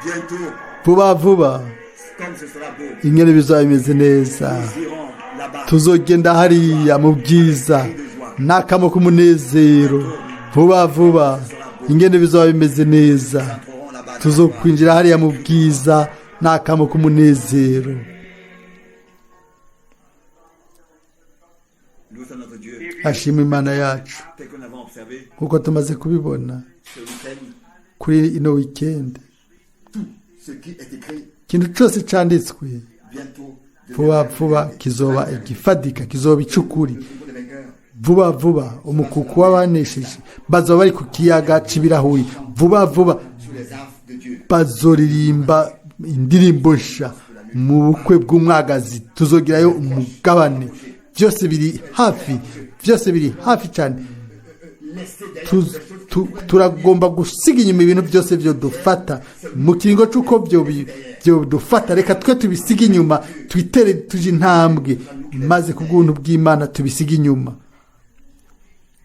Bientôt, Vuba vuba, comme ce sera beau. ingene bizoba bimeze neza. Nous irons là-bas. Tuzogenda hariya mu bwiza n'akamo k'umunezero. Vuba vuba, ingene bizoba bimeze neza. Nous entrerons là-bas. Tuzokwinjira hariya mu bwiza n'akamo k'umunezero. Loué soit notre Dieu. Ashima Imana yacu. Tel que nous l'avons observé Nk'uko tumaze kubibona ce week-end, kuri ino wikendi, ce qui est écrit ikintu cyose cyanditswe bientôt vuba vuba kizoba igifatika, kizoba icukuri. Le troupeau des vainqueurs Vuba vuba umukuku w'abanesheje bazoba bari ku kiyaga c'ibirahuri. Vuba vuba sous les affres de Dieu. bazoririmba indirimbo nsha mu bukwe bw'umwagazi. Tuzogirayo umugabane. Byose biri hafi, byose biri hafi cyane. Laisser derrière Tu- nous des choses qui tu- pourraient turagomba gusiga inyuma ibintu byose byo dufata mu kiringo cy'uko byo bi- byo dufata. Reka twe tubisige inyuma, twitere tuje intambwe, maze ku bw'ubuntu bw'Imana tubisige inyuma.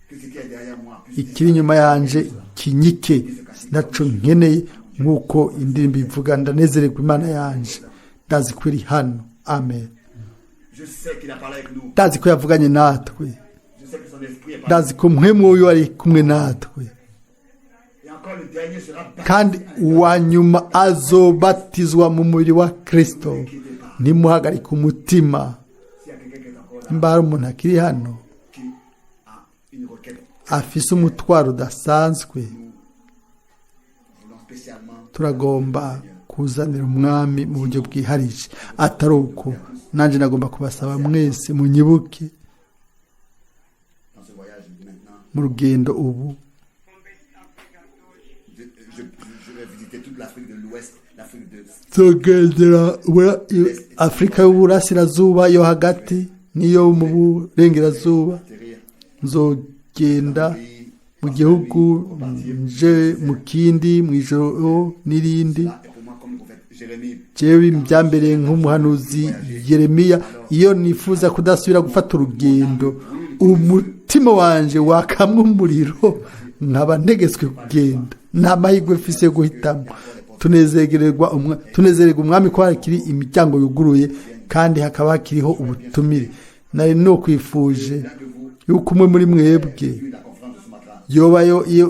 que ce qui est derrière moi puisse Ikiri inyuma yanje kinyike, naco nkeneye. Nk'uko indirimbo ivuga, ndanezererwa Imana yanje, ndazi ko iri hano. Amen. Je sais qu'il a parlé avec nous. Ndazi ko yavuganye natwe. Je sais que son esprit est parlé. Ndazi ko mpwemu uyu ari kumwe natwe. Et encore le dernier sera baptisé. Kandi uwa nyuma azobatizwa mu mubiri wa Kristo. Ntimuhagarike umutima. S'il y a quelqu'un qui est encore là, Nimba hari umuntu akiri hano qui a une requête, afise umutwaro udasanzwe, voulons spécialement turagomba kuzanira umwami mu buryo bwiharije. Atari uko, nanjye nagomba kubasaba mwese munyibuke dans ce voyage maintenant. mu rugendo ubu. Je vais visiter toute l'Afrique de l'Ouest, l'Afrique de Tugendera Afurika y'uburasirazuba, yo hagati n'iyo mu burengerazuba. atterrir Nzogenda mu gihugu, nje mu kindi, mu ijoro n'irindi. là. Et pour moi, comme le prophète Jérémie, Jewe byambereye nk'umuhanuzi Yeremiya, iyo nifuza kudasubira gufata urugendo, umutima wanje wakamwe umuriro, nkaba ntegetswe kugenda. Nta mahirwe mfise yo guhitamo. Tunezererwa umwami ko hakiri imiryango yuguruye kandi hakaba hakiriho ubutumire. Nari nokwifuje yuko umwe muri mwebwe vu la conférence de Sumatra, yoba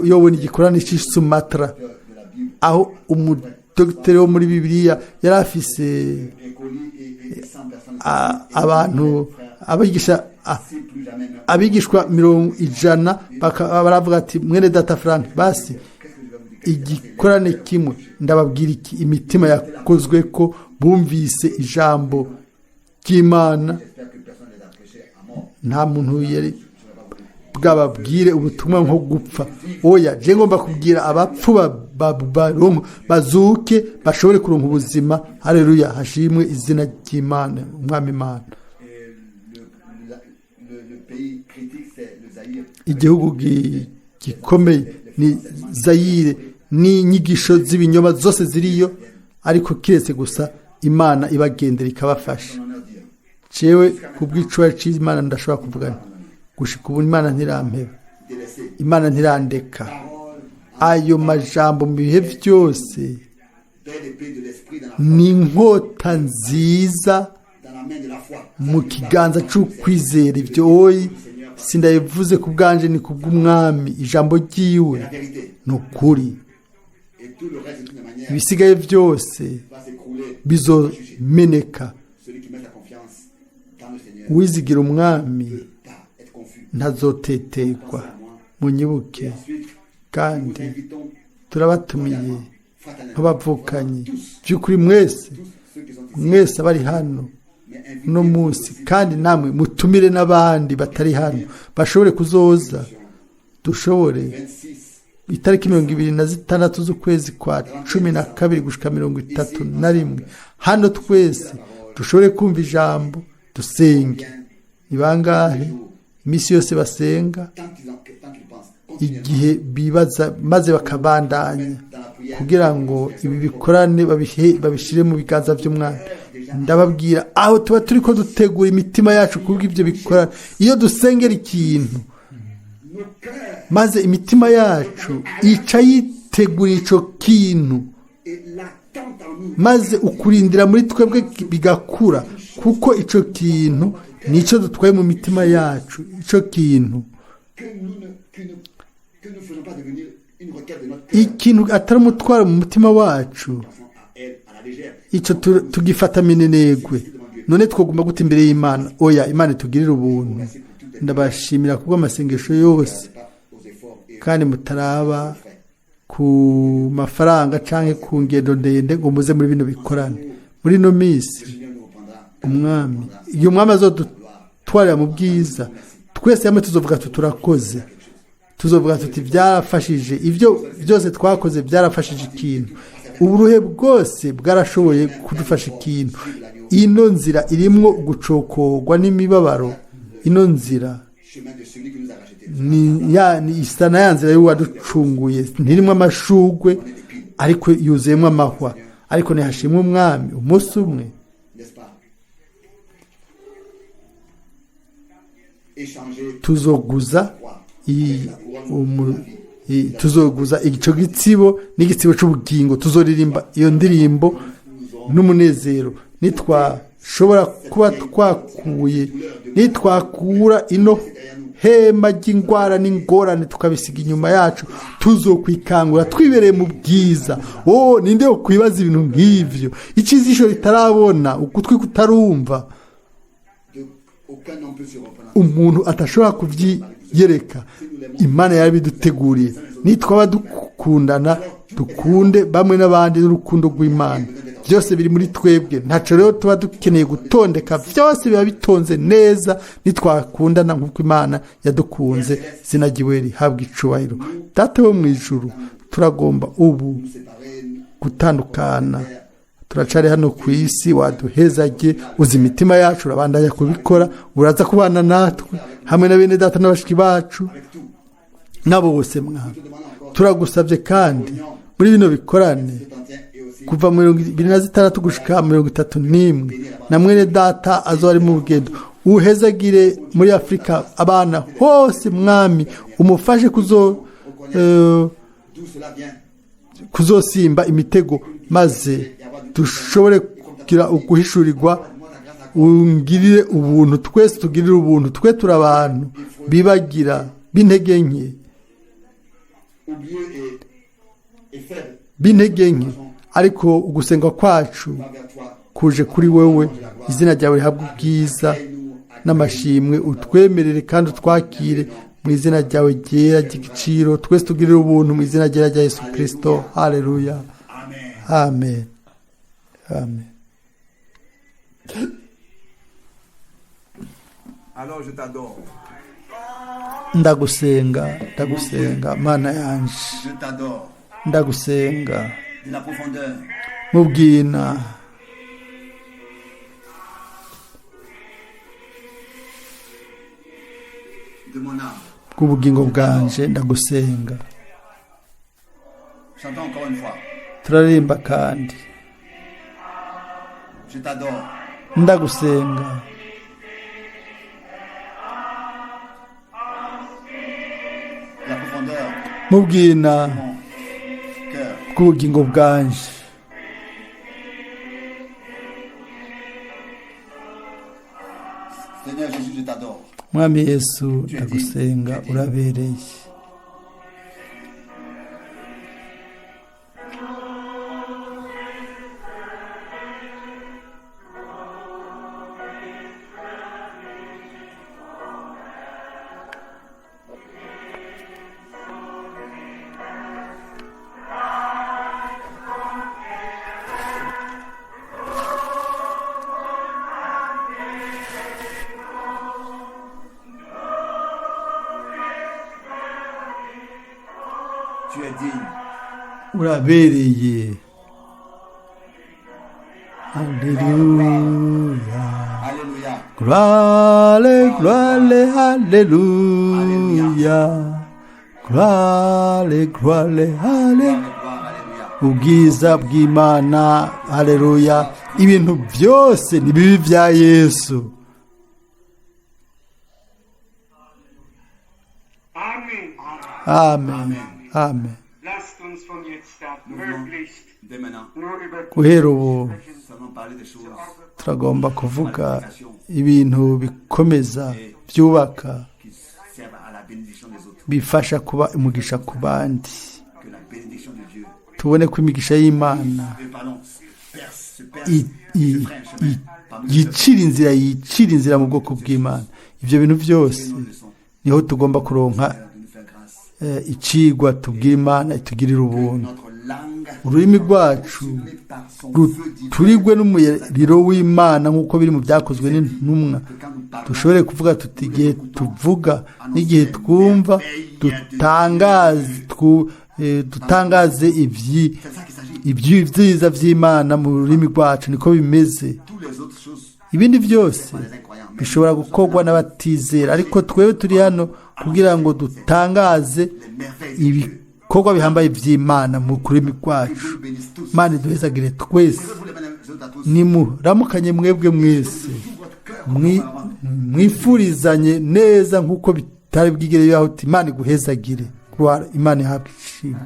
yobona igikorane cy'i Sumatra, de la Bible, aho umudogiteri wo muri Bibiliya yari afise des colis et 100 personnes. Abantu abigisha Si plus jamais meurt. abigishwa 100 baravuga ati: "Mwene data Frank, basi Qu'est-ce que je vais vous dire? igikorane kimwe." Ndababwira iki, imitima yakozwe ko bumvise ijambo ry'Imana. J'espère que personne ne les a prêchés à mort. Nta muntu yari bwababwire ubutumwa nko gupfa. Oya, je ngomba kubwira abapfu bazuke, bashobore kuronka ubuzima. Haleluya, hashimwe izina ry'Imana, umwami Imana. Et le pays critique, c'est le Zaïre. Igihugu gikomeye ni Zayire, n'inyigisho z'ibinyoma zose ziriyo, ariko kiretse gusa Imana ibagendera ikabafasha. On en a dit. Jewe ku bw'icubahiro c'Imana ndashobora kuvugana, gushika ubu Imana ntirampeba. Délaissé. Imana ntirandeka. Parole, Ayo majambo mu bihe byose belle épée de l'esprit dans la, ni inkota nziza dans la main de la foi. mu kiganza c'ukwizera. Ibyo oyi sindabivuze ku bwanje, ni ku bw'umwami, ijambo ryiwe La vérité. ni ukuri. Et tout le reste, de toute manière, Ibisigaye byose va s'écrouler. bizomeneka. Celui qui met sa confiance dans le Seigneur Uwizigira umwami ne peut pas être confus. ntazotetekwa. Munyibuke. Et ensuite, nous Kandi invitons turabatumiye fraternellement, nk'abavukanyi tous, by'ukuri mwese, tous ceux qui sont ici, mwese abari hano mais invitez uno munsi, aussi kandi namwe mutumire n'abandi batari hano bashobore kuzoza, dushobore 26 itariki 26 z'ukwezi kwa 12 gushika 31, hano twese dushobore kumva ijambo, dusenge. Ni bangahe iminsi yose basenga? tant qu'ils tant qu'ils pensent, continuellement Igihe bibaza maze bakabandanya dans la prière, kugira ngo ibi bikorane babishyire mu biganza by'umwami. Ndababwira, aho tuba turi ko dutegura imitima yacu kubw'ibyo bikorane, iyo dusengera ikintu nos cœurs maze imitima yacu ica yitegura ico kintu, et l'attente en nous maze ukurindira muri twebwe bigakura, kuko ico kintu nico dutwaye mu mitima yacu, ico kintu que nous ne, que nous, que nous faisons pas devenir une requête de notre cœur, ikintu atari umutwaro mu mutima wacu, pensons à elle à la légère. icyo tugifata minenegwe. None twagomba gute imbere y'Imana? Oya, Imana itugirire ubuntu. Ndabashimira kubw'amasengesho yose, Pas aux efforts et kandi mutaraba ku mafaranga canke ku ngendo ndende ngo muze muri bino bikorane. Muri ino minsi le Seigneur nous reprendra. umwami, igihe umwami azodutwarira mu bwiza, twese hamwe tuzovuga tuti turakoze, tuzovuga tuti byarafashije, ibyo byose twakoze byarafashije ikintu, uburuhe bwose bwarashoboye kudufasha ikintu. Ino nzira irimwo gucokorwa n'imibabaro. Ino nzira ni isa na ya nzira y'uwaducunguye, ntirimo amashugwe ariko yuzuyemo amahwa. Ariko ntihashimwe umwami umunsi umwe tuzoguza tuzoguza icyo gitsibo n'igitsibo cy'ubugingo, tuzoririmba iyo ndirimbo n'umunezero. Nitwashobora kuba twakuye, nitwakura ino hema ry'ingwara n'ingorane tukabisiga inyuma yacu, tuzokwikangura twibereye mu bwiza. Oh, ninde wo kwibaza ibintu nk'ivyo? Icizisho ritarabona, ugutwi kutarumva, umuntu atashobora kubyiyereka, Imana yarabiduteguriye. Nitwaba dukundana, dukunde bamwe n'abandi n'urukundo rw'Imana. Byose biri muri twebwe, ntaco rero tuba dukeneye gutondeka, byose biba bitonze neza nitwakundana nk'uko Imana yadukunze. Zinagiwe rihabwa icubahiro. Data wo mu ijuru, turagomba ubu gutandukana, turacari hano ku isi, waduhezage, uzi imitima yacu, urabandanya kubikora, uraza kubana natwe hamwe na bene data n'abashiki bacu nabo bose. Mwami, turagusabye kandi muri bino bikorane kuva 26 gushika 31, na mwene data azo ari mu rugendo, uhezagire muri Afurika abana hose mwami, umufashe kuzosimba imitego, maze dushobore kugira uguhishurirwa. Ungirire ubuntu, twese tugirire ubuntu, twe turi abantu bibagira b'intege nke, b'intege nke, ariko ugusenga kwacu kuje kuri wewe. Izina ryawe rihabwe ubwiza n'amashimwe, utwemerere kandi utwakire mu izina ryawe ryera ry'igiciro. Twese tugirire ubuntu mu izina ryera rya Yesu Kristo. Haleluya, amen, amen. Ndagusenga, ndagusenga Mana yanje, ndagusenga mu bwina. Bw'ubugingo bwanje ndagusenga. Turaririmba kandi, ndagusenga. Mu bwina bw'ubugingo bwanje, Mwami Yesu ndagusenga, urabereye. Urabereye. Haleluya, gloire, gloire, haleluya, gloire, gloire, haleluya. Ubwiza bw'Imana, haleluya. Ibintu byose ni bibi bya Yesu. Amen, amen. Guhera ubu turagomba kuvuga ibintu bikomeza, byubaka, bifasha kuba umugisha ku bandi. Tubone ko imigisha y'Imana yicira inzira, yicira inzira mu bwoko bw'Imana. Ibyo bintu byose niho tugomba kuronka icigwa tubwira Imana itugirira ubuntu. Ururimi rwacu ruturigwe n'umuriro w'Imana nk'uko biri mu byakozwe n'intumwa. Dushobore kuvuga tuti igihe tuvuga n'igihe twumva, dutangaze ibyiza by'Imana mu rurimi rwacu. Niko bimeze. Ibindi byose Bishobora gukorwa n'abatizera, ariko twewe turi hano kugira ngo dutangaze Les merveilles de Dieu. ibikorwa bihambaye by'Imana mu kurimi Que kwacu. Dieu nous bénisse tous. Imana iduhezagire twese. Pouvez-vous les bénir les autres à tous? Nimuramukanye mwebwe mwese. De tout votre cœur, comme auparavant. Mwifurizanye neza nk'uko bitari bwigere bibaho uti Imana iguhezagire. Gloire, Imana ihabwe ishimwe.